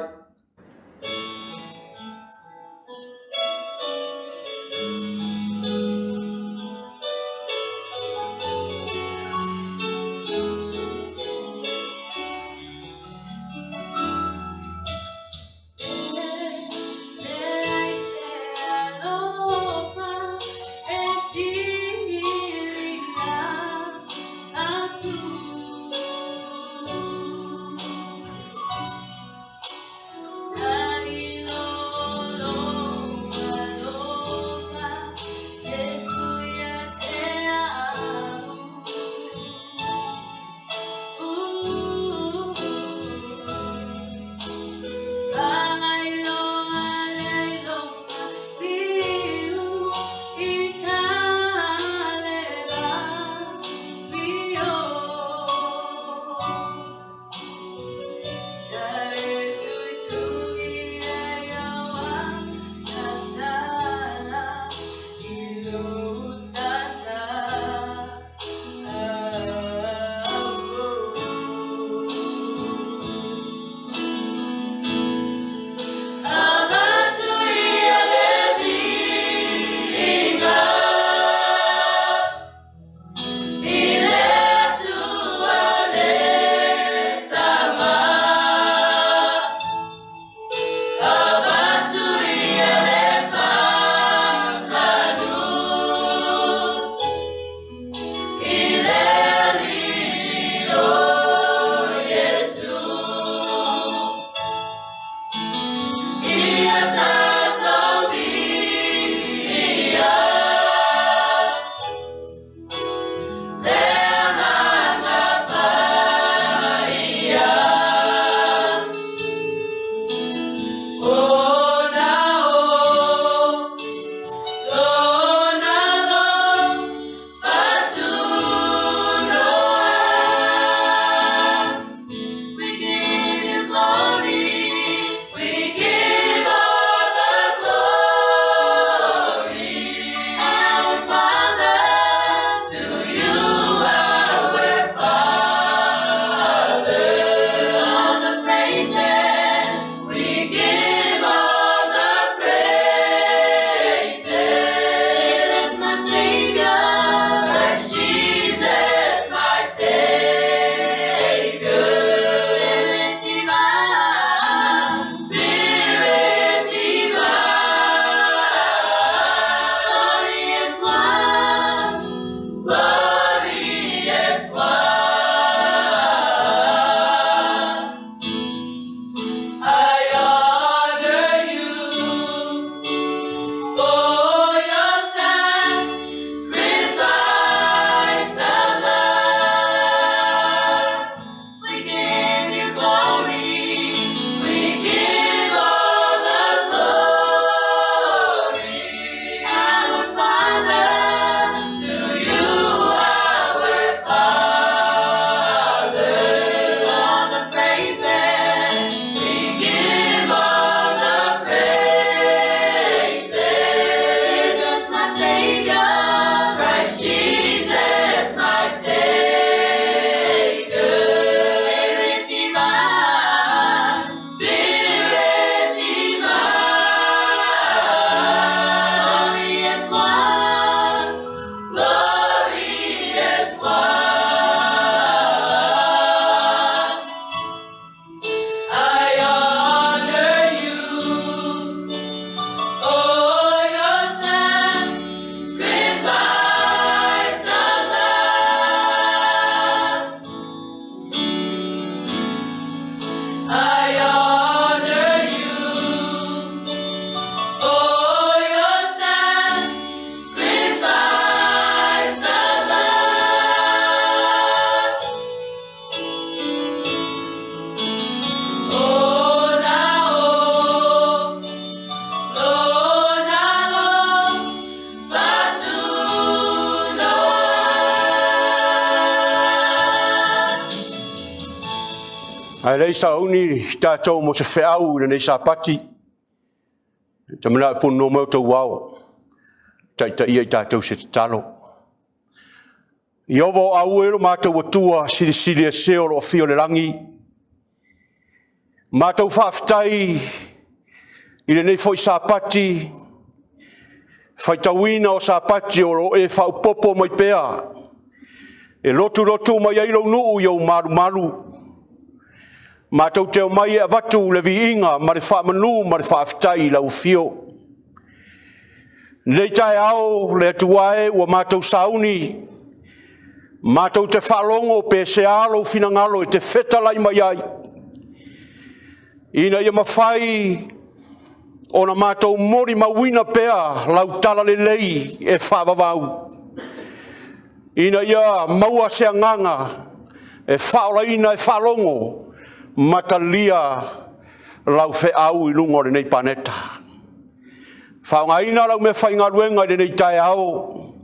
Ae le i sauni tatou mo se feau i lenei Sapati, ta manao e punono mai outou ao, taitaia i tatou se tatalo. Ieova o aue lo matou Atua, silisili ese o lo o afio i le lagi. Matou faafetai i lenei foi Sapati, faitauina o Sapati o lo o e faaopoopo mai pea, e lotulotu mai ai lou nuu i ou malumalu. Matou te omai e avatu le viiga ma le faamanu ma le faafetai i lau afio. Nei taeao le Atua e ua matou sauni, matou te faalogo pe sea lou finagalo e te fetalai mai ai, ina ia mafai ona matou molimauina pea lau talalelei e faavavau, ina ia maua se agaga e faaolaina e faalogo ma talia lau feau i luga o lenei paneta. Faaaogaina lau meafaigaluega i lenei taeao,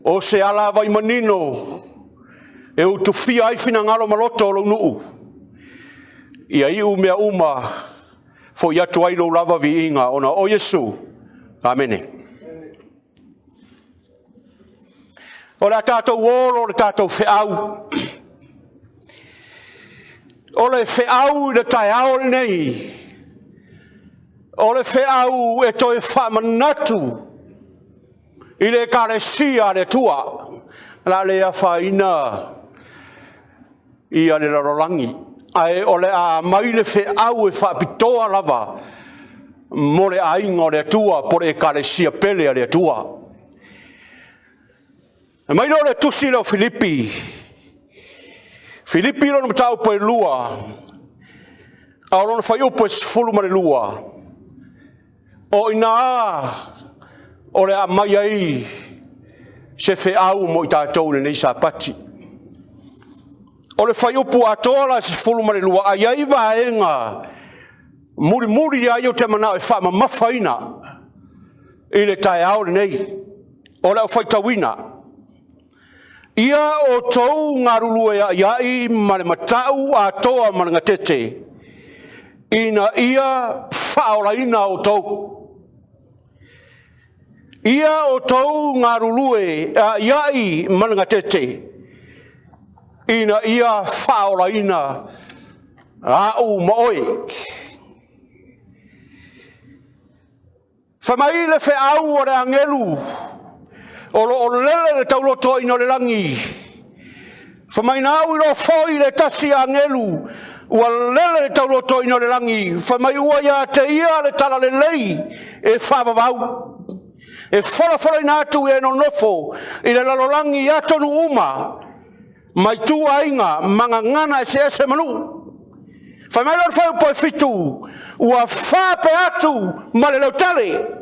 o se alavai manino e utufia ai finagalo ma loto o lou nuu, ia iu mea uma foi atu ai lou lava viiga ona o Iesu. Amene. O le a tatou olo le tatou feau. O le feau i le taeao lenei, o le feau e toe faamanatu i le Ekalesia a le Atua. O le a le afaina ia le lalolagi, ae o le a aumai le feau e faapitoa lava mo le aiga o le Atua, po o le Ekalesia pele a le Atua. E mai lea o le tusi lea o Filipi, Filipi lona mataupu e 2, a o lona fuaiupu e 12, o i ina o le a aumai ai se feau mo i tatou i lenei Sapati. O le fuaiupu atoa la e 12, ae i ai vaega mulimuli lava ia ou te manao e faamamafaina i le taeao lenei. O lau faitauina, ia outou galulue a'ia'i ma le mata'u atoa ma le gatete, ina ia faaolaina outou. Ia outou galulue a'ia'i ma le gatete, ina ia faaolaina a'u ma oe. Fai mai le feau a le agelu o lo o lele le taulotoina o le lagi. Fai mai na au iloa foi le tasi agelu ua lele le taulotoina o le lagi. Fai mai ua ia te ia le talalelei e faavavau, e folafolaina atu e nonofo i le lalolagi i atunuu uma, ma ituaiga ma gagana eseese ma nuu. Fai mai le fuaiupu e 7, ua faapea atu ma le lautele.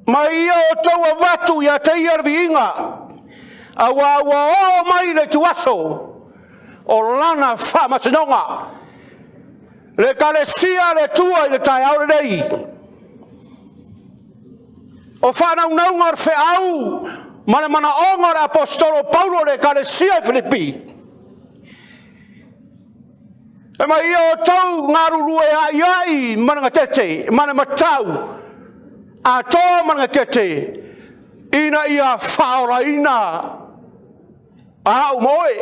Ma ia outou avatu ia te ia le viiga, aua ua oo mai le ituaso o lana faamasinoga. Le Ekalesia a le Atua i le taeao lenei, o faanaunauga o le feau ma le manaoga o le aposetolo Paulo i le Ekalesia i Filipi, e mai ia outou galulue a'ia'i ma le gatete ma le matau atoa ma le gatete, ina ia faaolaina au ma oe,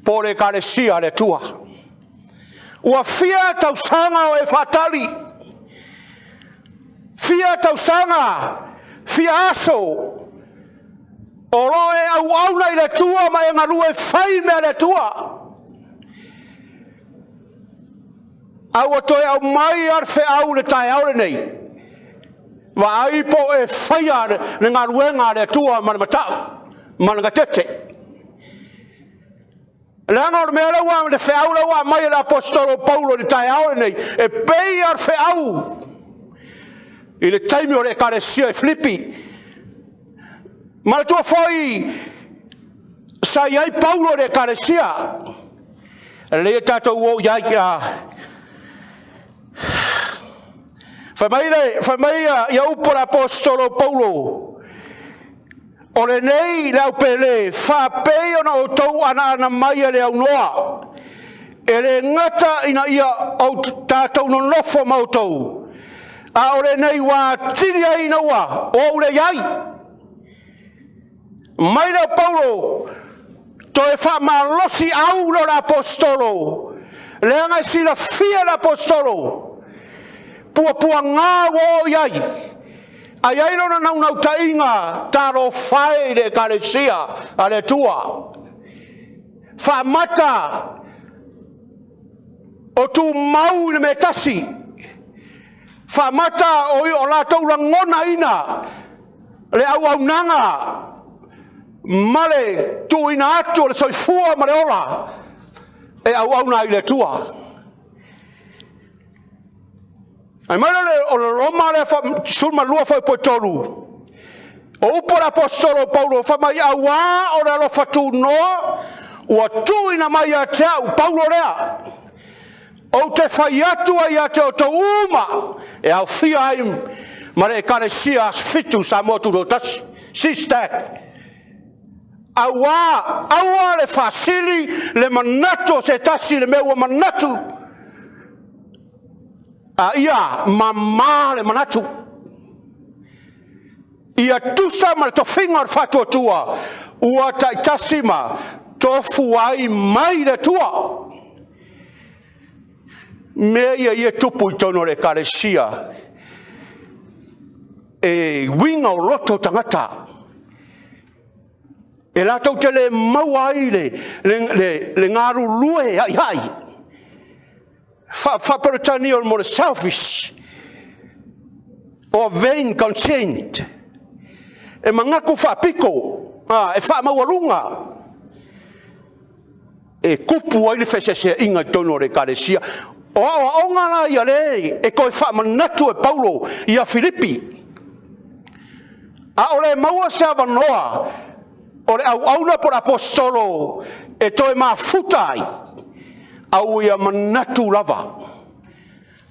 po o le Ekalesia a le Atua. Ua fia tausaga o e faatali, fia tausaga, fia aso o lo o e auauna i le Atua ma e galue fai mea a le Atua. A ua toe aumai lava le feau i le taeao lenei, vaai po o e faia le galuega a le Atua ma le matau ma le gatete. Leaga o le mea lea ua le feau lea ua aumai e le aposetolo Paulo i le taeao lenei, e pei lava le feau i le taimi o le Ekalesia i Filipi. Manatua foi sa i ai Paulo i le Ekalesia, e lelei tatou o i ai. Fai mai ia upu a le aposetolo Paulo. O lenei le aupele, faapei ona outou anaana mai e le aunoa, e le gata ina ia ou tatou nonofo ma outou, a o lenei ua atili ai ina ua ou leai. Mai le Paulo, toe faamalosi au lea o le Aposetolo, leaga e silafia e le Aposetolo puapuaga ua oo i ai, a i ai lona naunautaiga, talofa e i le Ekalesia a le Atua, faamata o tumau i le mea e tasi, faamata o latou lagonaina le auaunaga ma le tuuina atu o le soifua ma le ola e auauna ai i le Atua. Ae mai o le Roma lea 12 fuaiupu 3, o upu a le Aposetolo o Paulo, fai mai, auā o le alofa tunoa ua tuuina mai ia te au, Paulo lea, ou te fai atu ai ia te outou uma, e aofia ai ma le Ekalesia Asofitu Samoa Tutoatasi, SISTAC, aua aua le faasili le manatu o se tasi i le mea ua manatu, a ia mama le manatu. Ia tusa ma le tofiga o le faatuatua ua taitasi ma tofu ai mai le Atua. Mea ia ia e tupu i totonu o le ekalesia, e uiga o loto o tagata, e latou te le maua ai le galulue haihai. Faa-Peretania o le selfish or vain conceit. E manatu faapito, e faamaualuga, e tupu ai le feeseeseaiga i totonu o le ekalesia. O aoaoga la ia lea e toe faamanatu e Paulo ia Filipi, a o le maua se avanoa o le auauna po o le aposetolo e toe mafuta ai, a ua ia manatu lava,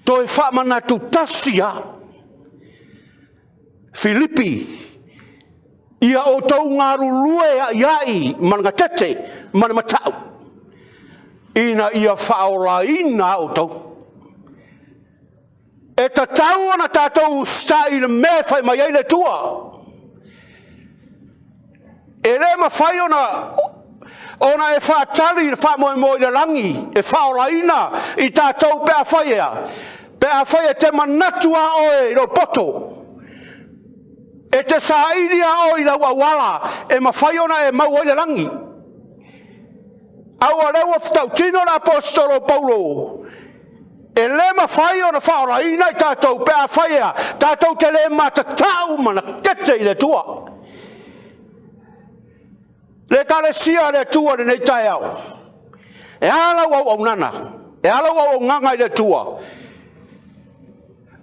toe faamanatu tasi lava. Filipi, ia outou galulue a'ia'i ma le gatete ma le mata'u ina ia faaolaina lava outou. E tatau ona tatou usitai i le mea e fai mai ai le Atua. E le mafai ona e faatali i le faamoemoe i le lagi e faaolaina i tatou pe afai e a? Pe afai e te manatu lava oe i lou poto, e te saili lava oe i lau auala e mafai ona e maua ai le lagi. A o lea ua tautino le Aposetolo o Paulo, e le mafai ona faaolaina i tatou pe afai e a? Tatou te le matatau ma gatete i le Atua. Le Ekalesia a le Atua i lenei taeao, e a lau auaunaga? E a lau auaunaga i le Atua?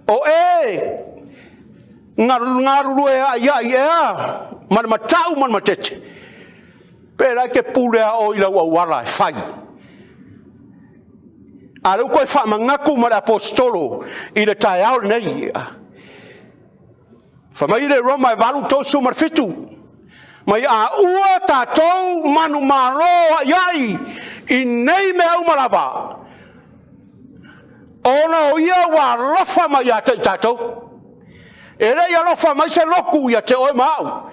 O e na galulue a'ia'i ea ma le mata'u ma le matete? Pe la e te pule lava oe i lau auala e fai? A o lea ua toe faamanatu mai e le Aposetolo i le taeao lenei. Fai mai le Roma e 8:37, mai a ua tatou manumalo a'ia'i i nei mea uma lava, ona o Ia ua alofa mai ia te i tatou. E le i alofa mai se lotu ia te oe ma au.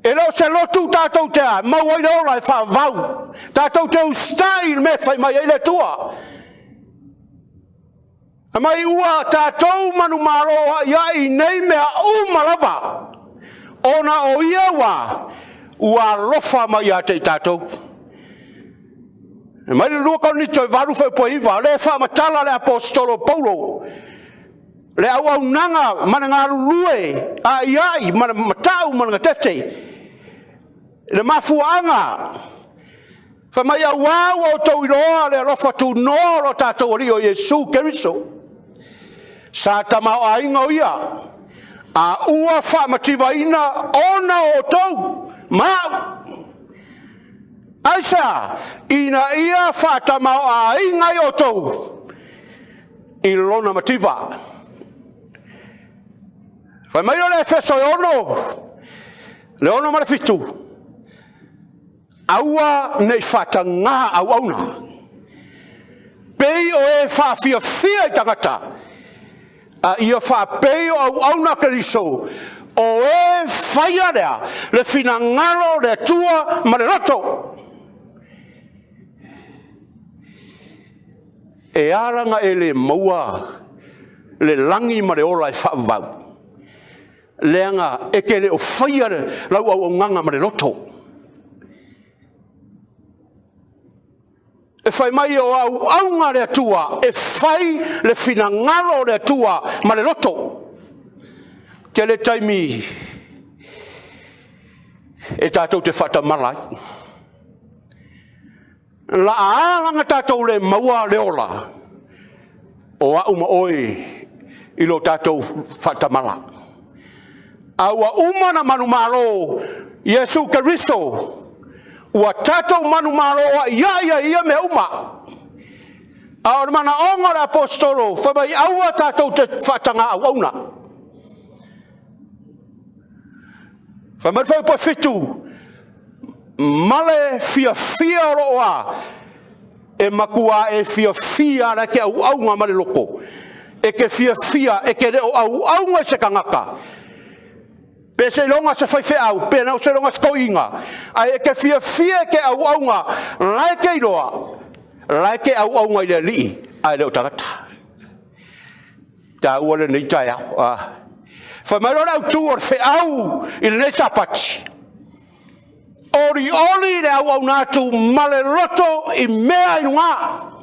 E le o se lotu tatou te a, maua ai le ola e faavavau. Tatou te usitai i le mea e fai mai ai le Atua. Aumai ua tatou manumalo a'ia'i i nei mea uma lava, ona o Ia ua alofa mai ia te i tatou. E mai le 2 Korinito e 8 fuaiupu e 9, o lea e faamatala le Aposetolo Paulo, le auaunaga ma le galulue a'ia'i ma le mata'u ma le gatete, le mafuaaga, fai mai, auā ua outou iloa le alofa tunoa o lo tatou Alii o Iesu Keriso, sa tamaoaiga o Ia, a ua faamativaina ona o outou ma au. Aisea? Ina ia faatamaoaiga ai outou i lona mativa. Fai mai o le Efeso e 6, le 6 ma le 7, aua ne i faatagā auauna, pei o e faafiafia i tagata, a ia faapei o auauna a Keriso, o e faia lea le finagalo o le Atua ma le loto. E ala ona e le maua le lagi ma le ola e faavavau, leaga e te le o faia lau auaunaga ma le loto. E fai mai o auauna a le Atua e fai le finagalo o le Atua ma le loto. E tele taimi e tatou te faatamala ai. O le a ala ona tatou le maua le ola, o au ma oe i lo tatou faatamala. A ua uma ona manumalo Iesu Keriso, ua tatou manumalo ai ai i ia mea uma. A o le manaoga o le aposetolo, fai mai aua tatou te faataga auauna. Fai mai le fuaiupu e 7, ma le fiafia o loo a, e matua e fiafia lava la e te auauna ma le loto, e te fiafia e te le o auauna i se tagata, pe seiloga o se faifeau, pe seiloga o se toeaina, ae e te fiafia e te auauna, la e te iloa, la e te auauna i le Alii ae le o tagata. E taua lenei taeao. Fai mai loa le autu o le feau i lenei Sapati, olioli le auauna atu ma le loto i mea i luga.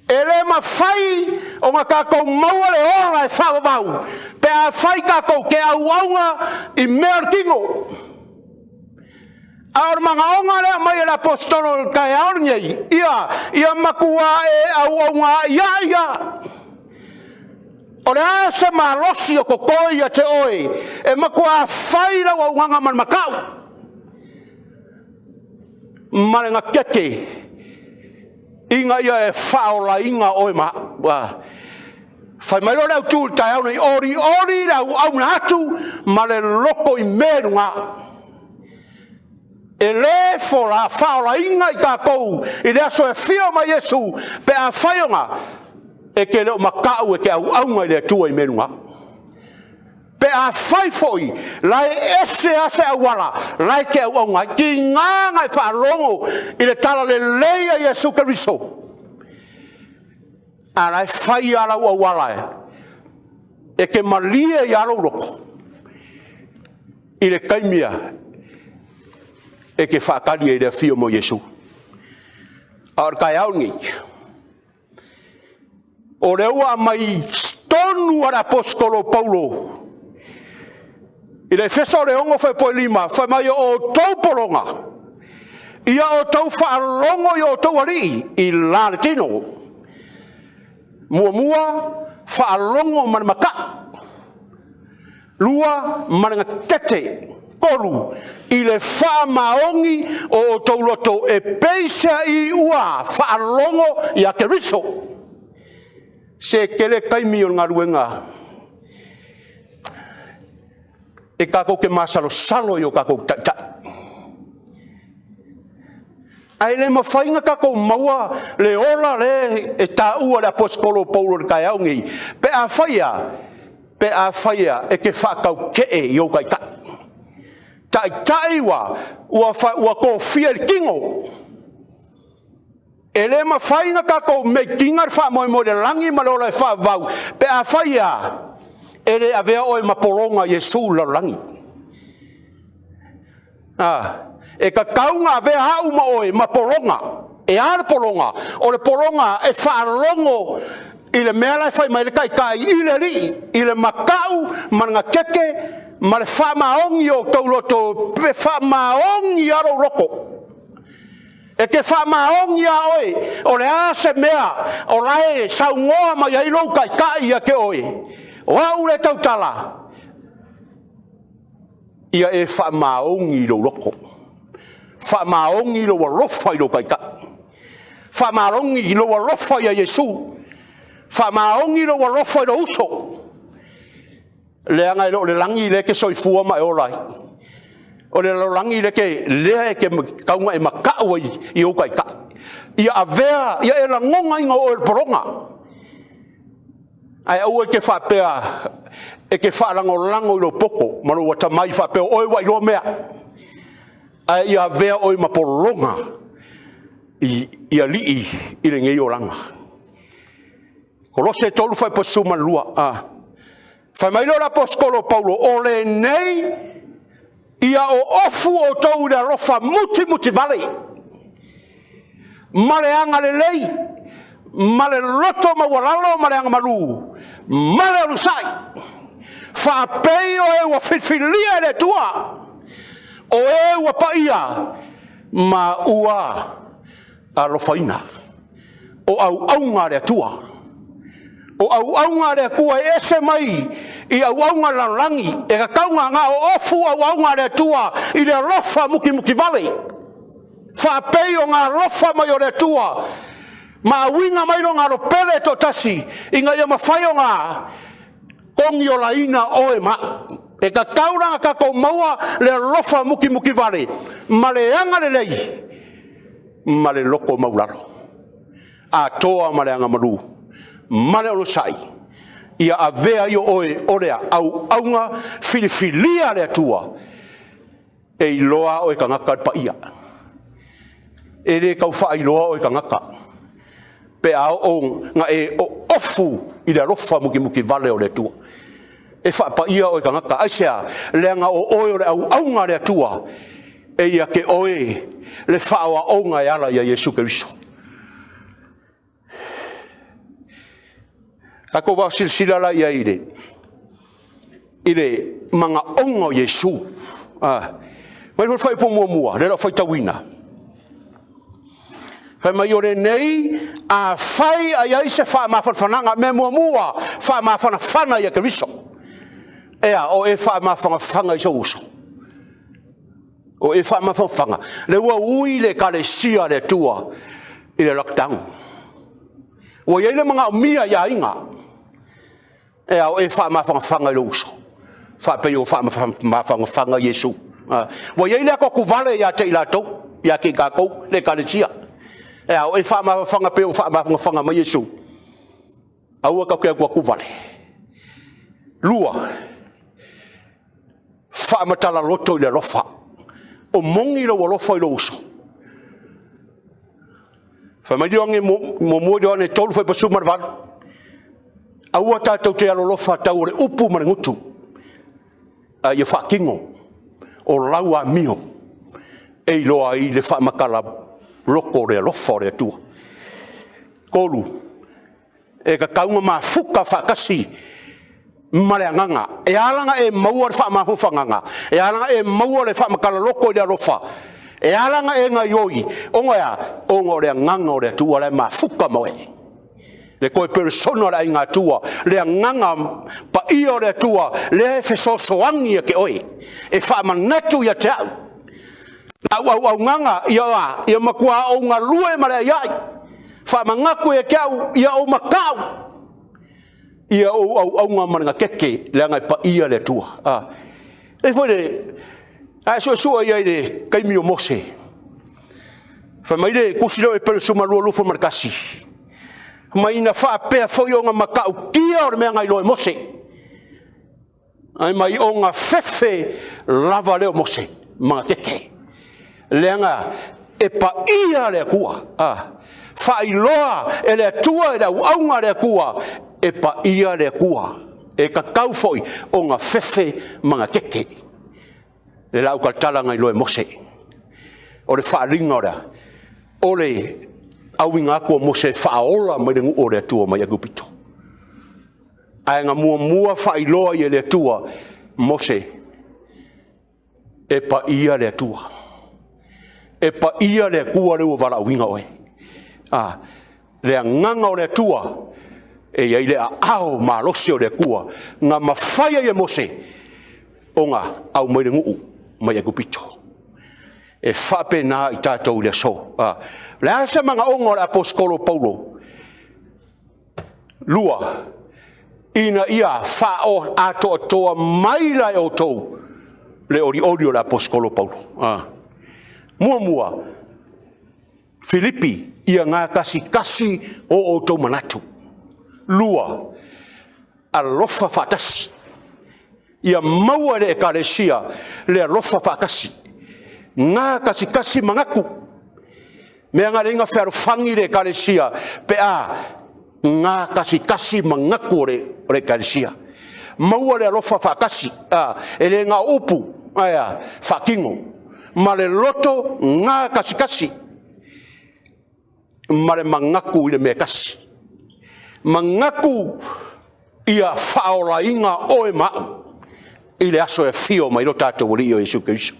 E le mafai ona tatou maua le ola e faavavau pe afai tatou te auauna i mea o le tino. A o le manaoga lea e aumai e le aposetolo i le taeao lenei, ia matua e auauna ai ai lava. O le a se malosi o totoe ia te oe e matua fai lau auaunaga ma le matau, ma le gatete, ina ia e faaolaina oe ma au. Fai mai loa le autu i le taeao lenei, olioli le auauna atu ma le loto i mea i luga. E le faaolaina i tatou i le aso e afio mai Iesu pe afai e te le o matau e te auauna i le Atua i mea i luga. Pe afai foi la e ese lava se auala la e te auauna ai. Tiga ona e faalogo i le talalelei a Iesu Keriso, a o la e fai lava lau auala e te malie ai lava lou loto i le taimi e te faatali ai i le afio mai o Iesu. A o le taeao lenei, o lea ua aumai tonu lava e le aposetolo o Paulo i le Efeso 6:5, fai mai o outou pologa, ia outou faalogo i o outou alii i la le tino. Muamua, faalogo ma le matau. Lua, ma le gatete. 3, i le faamaoni o outou loto e peiseai ua faalogo ia Keriso. Se e tele taimi o le galuega e tatou te masalosalo i o tatou taitai, ae le mafai ona tatou maua le ola lea e taua e le aposetolo o Paulo i le taeao lenei, pe afai lava e te faatautee i ou taitai. Taitai ua tofia i le tino. E le mafai ona tatou make ina le faamoemoe i le lagi ma le ola e faavavau, pe afai lava e le avea oe ma pologa o Iesu i le lalolagi. E tatau ona avea au ma oe ma pologa. E a le pologa? O le pologa e faalogo i le mea la e fai mai ai le taitai i le alii, i le matau ma le gatete ma le faamaoni o outou loto, e faamaoni lava lou loto. E te faamaoni lava oe, o le a se mea o la e saunoa mai ai lou taitai ia te oe, o au lea e tautala, ia e faamaoni i lou loto, faamaoni lou alofa i lou taitai, faamaoni lou alofa ia Iesu, faamaoni lou alofa i lou uso. Leaga e le o le lagi lea e te soifua ma e ola ai. O le lalolagi lea e, lea e te tau e makau ai i ou taitai. Ia avea, ia e lagonaina o oe o le pologa. Ae aua e te faapea e te faalagolago i lou poto ma lou atamai faapea o oe ua iloa mea. Ae ia avea oe ma pologa i alii i lenei olaga. Kolose 3 fuaiupu 12. A. Fai mai lea o le aposetolo o Paulo, o lenei ia oofu outou i le alofa mutimutivale, ma le agalelei, ma le loto maualalo ma le agamalu, ma le onosai, faapei o e ua filifilia e le Atua, o e ua paia ma ua alofaina. O auauna a le Atua. O auauna a le Atua e ese mai i auauna a le lalolagi, e tatau ona oofu auauna a le Atua i le alofa mutimutivale, faapei ona alofa mai o le Atua ma auina mai lona alo pele e toatasi, ina ia mafai ona togiolaina oe ma au. E tatau la ona tatou maua le alofa mutimutivale ma le agalelei ma le loto maualalo, atoa ma le agamalu ma le onosai, ia avea ai oe o le auauna filifilia a le Atua, e iloa oe e tagata le paia. E le tau faailoa oe e tagata pe a oo ina e oofu i le alofa mutimutivale o le Atua. E faapaia oe e tagata. Aisea? Leaga o oe o le auauna a le Atua, e ia te oe le faaoaoga e ala ia Iesu Keriso. Tatou vaasilasila la i ai i le manaoga o Iesu. Ah. Mai foi le fuaiupu muamua, lea o le a faitauina. Fai mai o lenei, a fai a i ai se faamafanafanaga, mea muamua, faamafanafana ia Keriso. Ea, o e faamafanafana i sou uso. O e faamafanafana, lea ua ui le ekalesia a le Atua i le lockdown. Ua i ai le manaomia i aiga. Ea, o e faamafanafana i lou uso, faapei o faamafanafana Iesu. Ua i ai le atu atuvale ia te i latou, ia te i tatou, le ekalesia. Ea, o e faamafanafana pei o faamafanafana mai Iesu. Aua tatou te atu vale. Lua, faamatala loto i le alofa. O moni lou alofa i lou uso. Fai mai Ioane muamua Ioane 3 fuaiupu 18. Aua tatou te alolofa tau o le upu ma le gutu, a ia faatino o lau amio e iloa ai le faamatala loto o le alofa o le Atua. 3, e tatau ona mafuta faatasi ma le agaga. E ala ona e maua le faamafanafanaga, e ala ona e maua le faamatala loto i le alofa, e ala ona e gaioi, ona e a? Ona o le agaga o le Atua la e mafuta ma oe. Le toe peresona o le aiga Atua, le agaga paia o le Atua, lea e fesoasoani ia te oe, e faamanatu ia te au. Lau auaunaga ia, ia matua ou galue ma le aiai, faamanatu ia te au, ia ou matau, ia ou auauna ma le gatete, leaga e paia le Atua. Ah. E foi le, a e suesue i ai i le taimi o Mose, fai mai le tusi lea o Eperu 21, mai na faapea foi ona matautia o le mea na iloa e Mose, ai mai ona fefe lava lea o Mose ma gatete, leaga e paia le Atua. Ah. Faailoa e le Atua i le auauna a le Atua, e paia le Atua. E tatau foi ona fefe ma gatete. Le lau talatala na iloa e Mose. O le faaaliga o le a? O le auina atu o Mose e faaola mai le nuu o le Atua mai Aikupito. Ae na muamua faailoa i e le Atua, Mose, e paia le Atua. E paia le Atua lea ua valaauina oe. Ah, le agaga o le Atua, e i ai le aao malosi o le Atua, na mafai ai e Mose ona aumai le nuu mai Aikupito. E faapena i tatou i le aso. Ah, le a se manaoga o le aposetolo Paulo? Lua, Ina ia faaatoatoa mai la e outou le olioli o le aposetolo Paulo. Ah. Muamua, Filipi, ia gatasikasi o outou manatu. 2, alofa faatasi. Ia maua e le Ekalesia le alofa faatasi. Gatasikasi manatu. Mea na le fealofani le Ekalesia pe a gatasikasi manatu o le Ekalesia. Maua le alofa faatasi, e le na o upu, ae faatino. Ma le loto gatasikasi ma le manatu i le mea tasi. Manatu ia faaolaina oe ma au i le aso e afio mai lo tatou Alii o Iesu Keriso.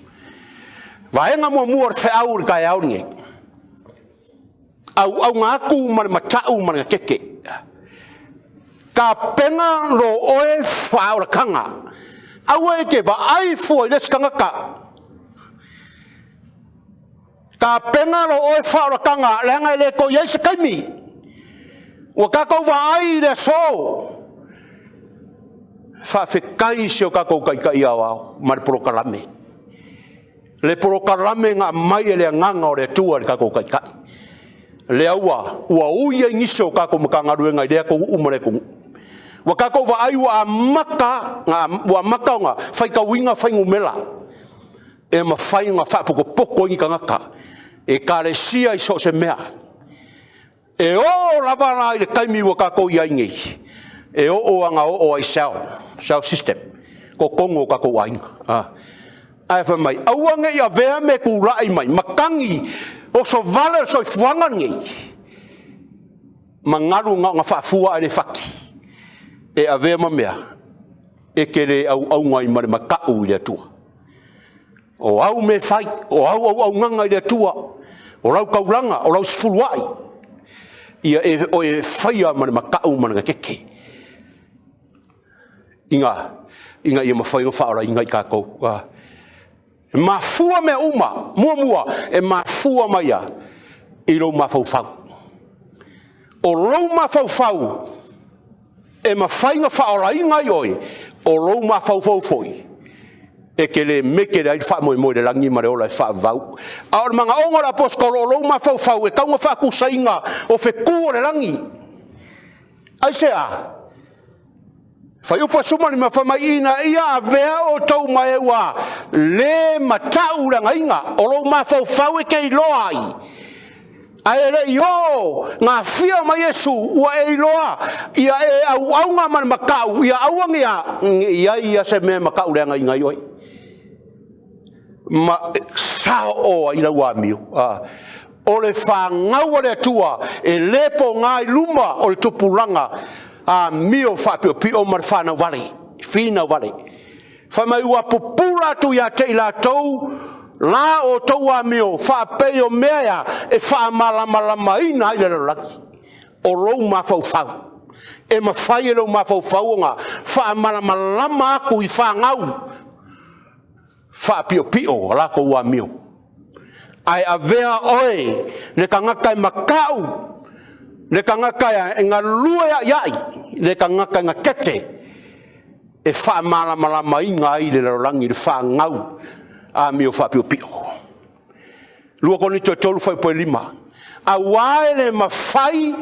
Vaega muamua o le feau o le taeao lenei, auauna atu ma le matau ma le gatete. Tapena lo oe faaolataga. Aua e te vaai fua i le isi tagata. Tapena lo oe faaolataga, leaga e le toe i ai se taimi. Ua tatou vaai i le aso. Faafetai i si o tatou Taitai Aoao ma le polokalame. Le polokalame na aumai e le Agaga o le Atua i le tatou Taitai. Lea ua ui ai nisi o tatou Matagaluega i lea atunuu ma le atunuu. Ua tatou vaai ua amata ona faitauina fuainumera e mafai ona faapotopoto ai ni tagata, Ekalesia i so o se mea. E oo lava la i le taimi ua tatou i ai nei, e oo lava na oo ai i cell system, totonu o tatou aiga. Ae fai mai, aua ne i avea me tulai mai, matagi oso vale o le soifuaga lenei, magalu na ona faafua ae le fati, e avea ma mea, e te le auauna ai ma le matau i le Atua. O au mea fai, o au auaunaga i le Atua, o lau taulaga, o lau sefuluai, ia e oe faia ma le matau ma le gatete, ina ia mafai ona faaolaina i tatou. E mafua mea uma, muamua, e mafua mai i lou mafaufau. O lou mafaufau e mafai ona faaolaina ai oe, o lou mafaufau foi, e te le mete le ai le faamoemoe i le lagi ma le ola e faavavau. A o le manaoga o le aposetolo o lou mafaufau e tau na faatusaina o fetu o le lagi. Aisea? Fuaiupu 15 fai mai ina ia avea outou ma e ua le matau le agaiga o lou mafaufau e te iloa ai. Ae le i oo gafia mai Iesu ua e iloa ia e auauna ma le matau ia aua ne i ai ia se mea matau le agaiga ai oe. Ma sao ai lau amio. O le fanau a le Atua e le pogā i luma o le tupulaga amio faapiopio ma le fanau vale, finau vale. Fai mai ua pupula atu ia te i latou la outou amio faapei o mea ea e faamalamalamaina ai le lalolagi. O lou mafaufau. E mafai e lou mafaufau ona faamalamalama atu i fanau faapiopio o latou amio. Ae avea oe le tagata e matau, le tagata e galue aiai, le tagata e gatete, e faamalamalamaina ai le lalolagi, le fanau amio faapiopio. 2 Korinito 3 fuaiupu 5. Auā e le mafai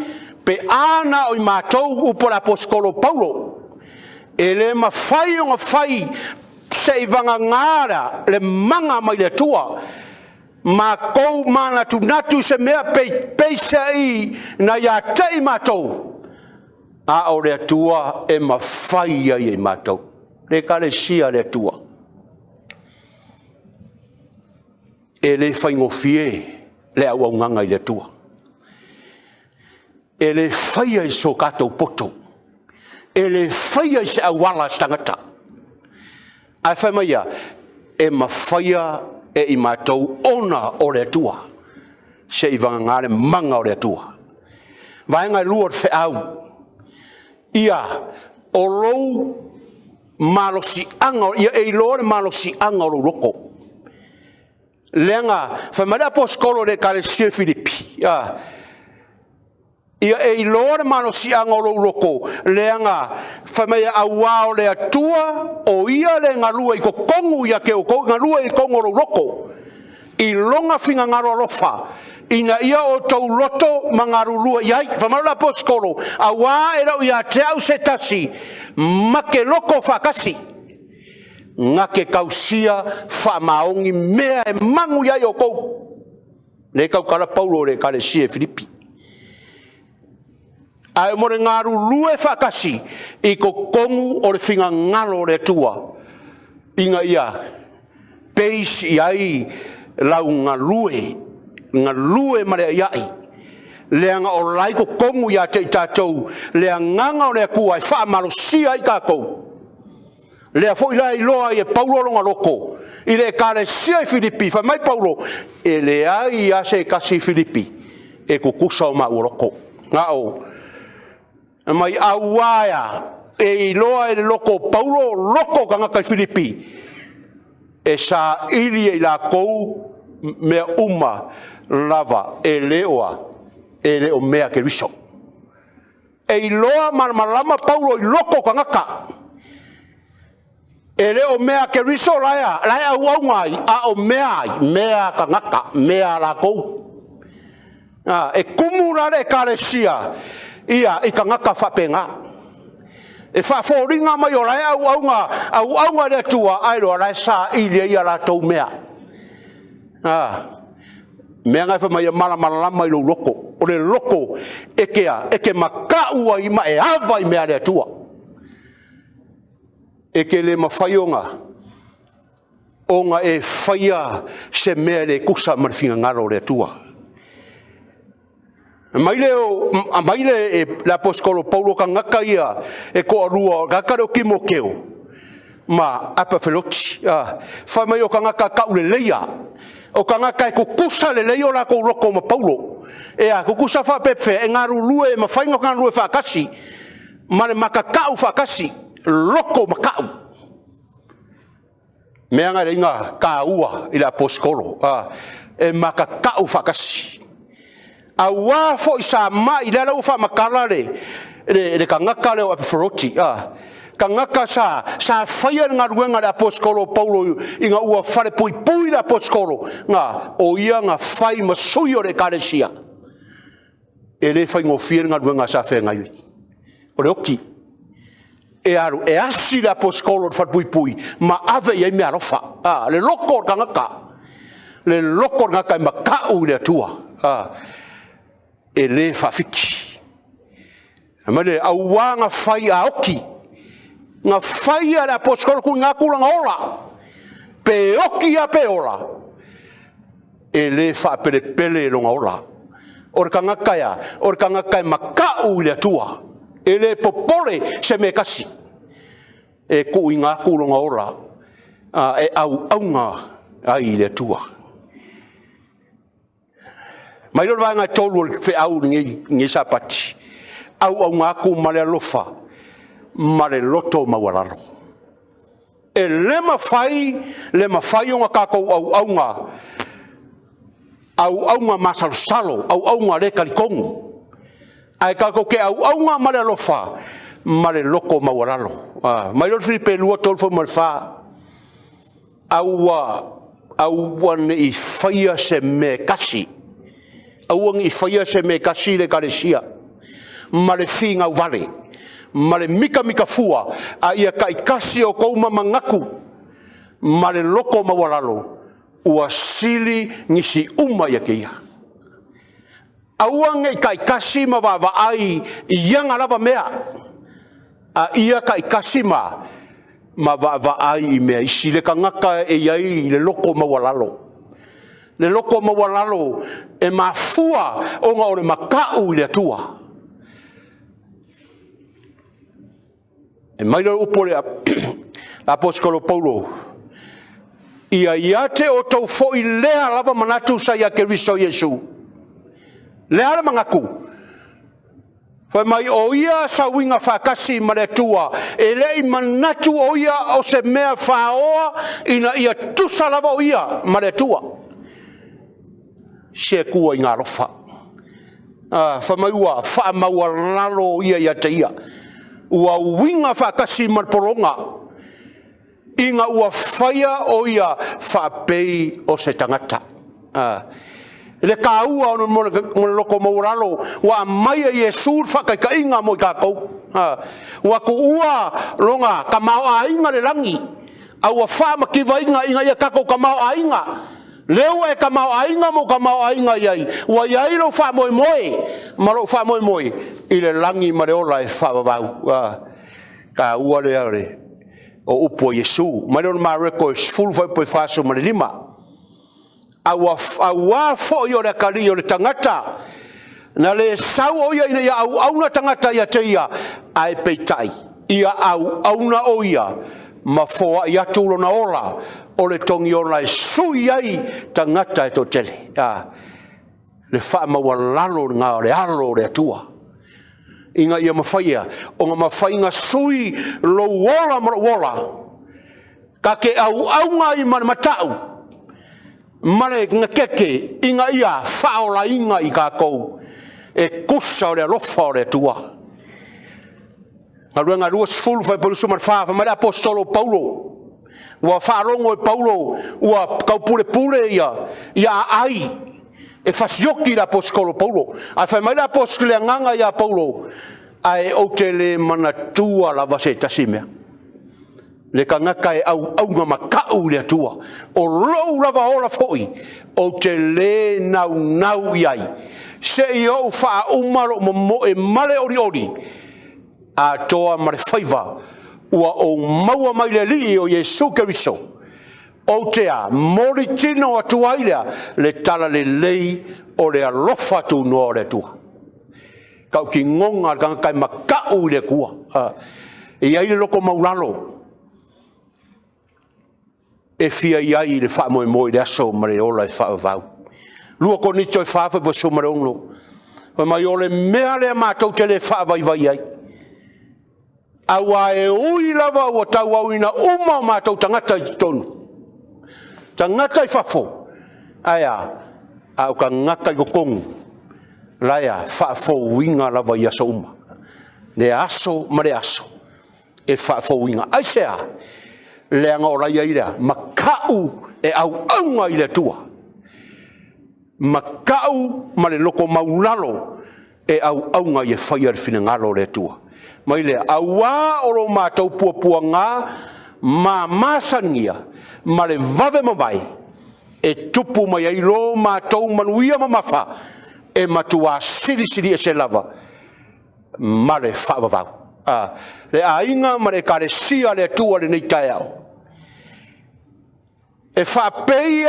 pe a na o i matou upu a le aposetolo Paulo, e le mafai ona fai se i vagagā le maga mai le Atua, matou manatunatu se mea peisei na ia te i matou, a o le Atua e mafai ai e matou. Le Ekalesia a le Atua, e le faigofie le auaunaga i le Atua. E le faia i so tatou poto, e le faia i se auala a se tagata. Ae fai mai ia, e mafaia e i matou ona o le Atua, se i vagagā le maga o le Atua. Vaega e 2 o le feau, ia o lou malosiaga, ia e iloa le malosiaga o lou loto. Leaga, fai mai le aposetolo i le Ekalesia i Filipi, Ia e iloa le malosiaga o lou loto, leaga fai mai auā o le Atua o ia le galue i totonu ia te outou, galue i totonu o lou loto i lona finagalo alofa, ina ia outou loto ma galulue i ai. Fai mai le aposetolo, auā e le o ia te au se tasi ma te loto faatasi, na te tausia faamaoni mea e manuia ai outou. Lea e tautala Paulo i le ekalesia i Filipi. Ae mo le galulue faatasi i totonu o le finagalo o le Atua, ina ia base i ai lau galue, galue ma le aiai, leaga o la e i totonu ia te i tatou le agaga o le Atua e faamalosia ai tatou. Lea foi la e iloa ai e Paulo lona loto i le ekalesia i Filipi. Fai mai Paulo, e leai lava se tasi Filipi e tutusa o maua loto. Na o mai auā e a? E iloa e le loto o Paulo loto o tagata i Filipi, e saili e i latou mea uma lava e le o a? E le o mea a Keriso. E iloa malamalama Paulo i loto o tagata. E le o mea a Keriso la e auauna ai, a o mea ai? Mea a tagata, mea a latou. E tumu la le ekalesia ia i tagata faapena. E faafoliga mai o la e auauna, auauna i le Atua, ae o la e saili ai a latou mea. Mea na e fai mai e malamalama i lou loto. O le loto e te a? E te matau ai ma e ava i mea a le Atua. E te le mafai ona e faia se mea e le tusa ma le finagalo o le Atua. Aumai le aposetolo Paulo tagata ia e toalua, o le tagata lea o Timoteo ma Apafeloti. Fai mai o tagata tauleleia, o tagata e tutusa lelei o latou loto ma Paulo. E a, tutusa faapefea? E galulue, e mafai ona galulue faatasi ma le matatau faatasi, loto matau. Mea na e leai taua i le aposetolo, e matatau faatasi. Auā foi sa mai, lea la ua faamatala le tagata lea o Apafeloti, tagata sa faia le galuega a le aposetolo o Paulo ina ua falepuipui le aposetolo, na o ia na fai ma sui o le ekalesia. E le faigofie le galuega sa feagai ai. O le oti, e alu e asi le aposetolo i le falepuipui ma ave i ai meaalofa. Le loto o le tagata, le loto o le tagata e matau i le Atua, e le faafiki. Fai mai le auā na fai a oti, na faia e le aposetolo tuuina atu lana ola, pe oti lava pe ola, e le faapelepele lona ola. O le tagata e a? O le tagata e matau i le Atua, e le popole se mea e tasi, e tuuina atu lona ola e auauna ai i le Atua. Mai lea o le vaega e 3 o le feau i lenei Sapati, auauna atu ma le alofa ma le loto maualalo. E le mafai le mafai ona tatou auauna, auauna masalosalo, auauna le talitonu, ae tatou te auauna ma le alofa ma le loto maualalo. Mai lea o le Filipe 2, 3 ma le 4, aua, aua ne i faia se mea e tasi, aua ne i faia se mea e tasi le ekalesia, ma le finau vale, ma le mitamita fua, a ia taitasi outou ma manatu, ma le loto maualalo, ua sili nisi uma ia te ia. Aua ne i taitasi ma vaavaai i aga lava mea, a ia taitasi ma vaavaai i mea isi. Le tagata e i ai le loto maualalo. Le loto maualalo e mafua ona o le matau i le Atua. E mai le upu a le aposetolo Paulo, ia ia te outou foi lea lava manatu sa ia Keriso Iesu. Le a le manatu? Fai mai o ia sauiga faatasi ma le Atua, e le i manatu o ia o se mea faoa ina ia tusa lava o ia ma le Atua. Se Atua i galofa. Fai mai ua faamaualalo ia ia te ia, ua uiga faatasi ma le pologa, ina ua faia o ia faapei o se tagata. Le taua o le loto maualalo ua aumai e Iesu le faataitaiga mo i tatou. Ua tuua lona tamaoaiga i le lagi, a ua faamativaina ina ia tatou tamaoaiga. Lea ua e tamaoaiga ma ou tamaoaiga i ai, ua i ai lou faamoemoe ma lou faamoemoe i le lagi ma le ola e faavavau. Taua lea o upu a Iesu. Mai lea o le Mareko e 10 fuaiupu e 45. Auā foi o le Atalii o le tagata, na le sau o ia ina ia auauna tagata ia te ia, ae peitai, ia auauna o ia ma foai atu lona ola o le togiola e sui ai tagata e toatele. Le faamaualalo lena o le alo o le Atua, ina ia mafai ona mafai ona sui lou ola ma lou ola, ta te auauna ai ma le matau ma le gatete ina ia faaolaina i tatou e tusa o le alofa o le Atua. Galuega 20 fuaiupu 24, fai mai le aposetolo o Paulo, ua faalogo e Paulo ua taupulepule ia aai e fasioti le aposetolo o Paulo. Ae fai mai le agaga ia Paulo, ae ou te le manatua lava se tasi mea. Le tagata e auauna matau i le Atua, o lou lava ola foi, ou te le naunau i ai, se i ou faauma lou momoe ma le olioli, atoa ma le faiva ua ou maua mai le Alii o Iesu Keriso, ou te a moli tino atu ai lea le talalelei o le alofa tunoa o le Atua. Tautinoga a le tagata e matau i le Atua. E i ai le loto maulalo e fia i ai i le faamoemoe i le aso ma le ola e faavavau. 2 Korinito 4, 16, fai mai o le mea lea matou te le faavaivai ai, aua e ui lava ua tauauina uma o matou tagata i totonu, tagata i fafo, ae a? A o tagata i totonu, la e a? Faafouina lava i aso uma, lea aso ma lea aso e faafouina. Aisea? Leaga o la e i ai le a? Matau e auauna i le Atua, matau ma le loto maulalo e auauna ia faia le finagalo o le Atua. Mai lea, auā o lo matou puapuaga ma masania ma le vave mavae, e tupu mai ai lo matou manuia mamafa, e matua silisili ese lava ma le faavavau. Le aiga ma le Ekalesia a le Atua i lenei taeao, e faapei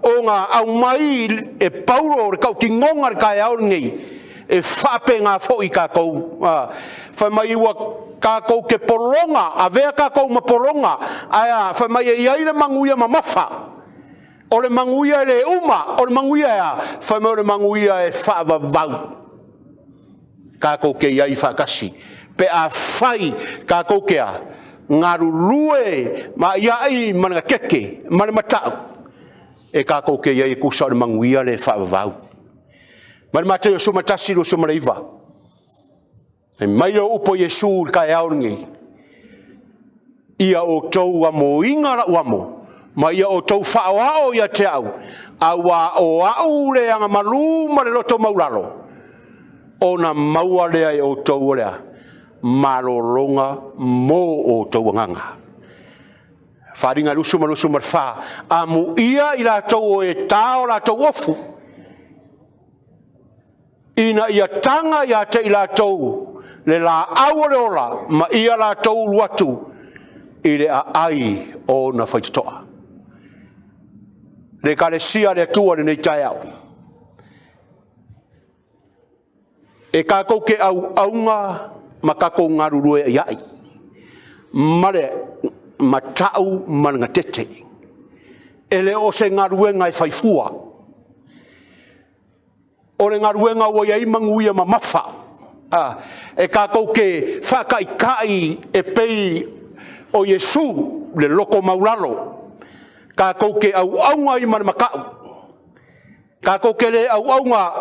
ona aumai e Paulo le tautinoga i le taeao lenei, e faapena foi tatou. Fai mai ua tatou te pologa, avea tatou ma pologa, ae a? Fai mai e i ai le manuia mamafa, o le manuia e le uma, o le manuia e a? Fai mai o le manuia e faavavau. Tatou te i ai faatasi pe a fai tatou te a galulue ma iai ma le gatete ma le matau e tatou te i ai e tusa o le manuia le faavavau. Mai le Mateo 11, 29, e mai o upu a Iesu i le taeao lenei, ia outou amoina lau amo, ma ia outou faaoao ia te au, auā o au le agamalu ma le loto maulalo, ona maua lea e outou o le a? Malologa mo outou agaga. Faaaliga 24, amuia i latou o e ta o latou ofu, ina ia taga ia te i latou le laau o le ola, ma ia latou ulu atu i le aai o ona faitotoa. Le Ekalesia a le Atua i lenei taeao, e tatou te auauna ma tatou galulue ai ma le matau ma le gatete. E le o se galuega e fai fua. O le galuega ua i ai manuia mamafa. E tatou te faataitai e pei o Iesu le loto maulalo. Tatou te auauna ai ma le matau. Tatou te le auauna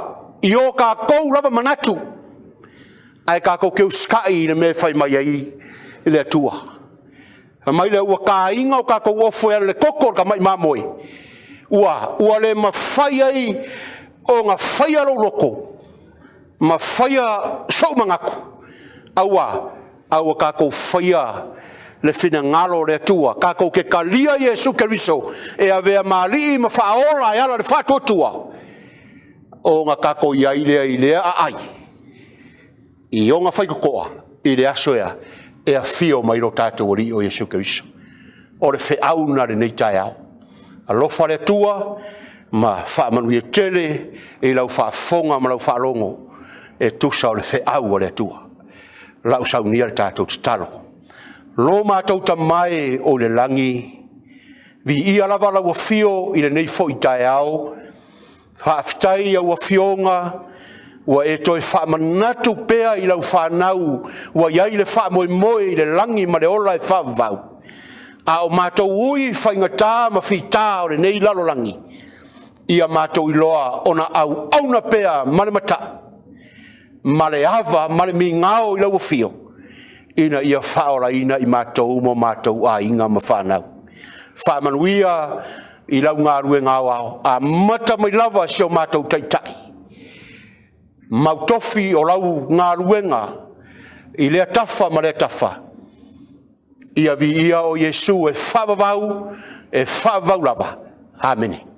i o tatou lava manatu, ae tatou te usitai i le mea e fai mai ai le Atua. Fai mai lea, ua taina o tatou ofo e ala i le toto o le tamai mamoe, ua le mafai ai ona faia lou loto ma faia sou manatu, aua a ua tatou faia le finagalo o le Atua, tatou te talia Iesu Keriso e avea ma Alii ma Faaola e ala i le faatuatua, ona tatou i ai lea i lea aai i ona faitotoa i le aso e afio mai ai lo tatou Alii o Iesu Keriso. O le feau lena i lenei taeao. Alofa le Atua ma faamanuia tele i lau faafofoga ma lau faalogo e tusa o le feau a le Atua. O lau saunia le tatou tatalo. Lo matou Tama e oi le lagi, viia lava lau afio i lenei foi taeao, faafetai i au afioga ua e toe faamanatu pea i lau fanau ua i ai le faamoemoe i le lagi ma le ola e faavavau, a o matou ui, faigata ma fita o lenei lalolagi, ia matou iloa ona auauna pea ma le matau ma le ava ma le migao i lau afio, ina ia faaolaina i matou ma o matou aiga ma fanau. Faamanuia i lau galuega aoao, amata mai lava i si o matou Taitai, mau tofi o lau galuega i lea tafa ma lea tafa, ia viia oe Iesu e faavavau, e faavavau lava. Amene.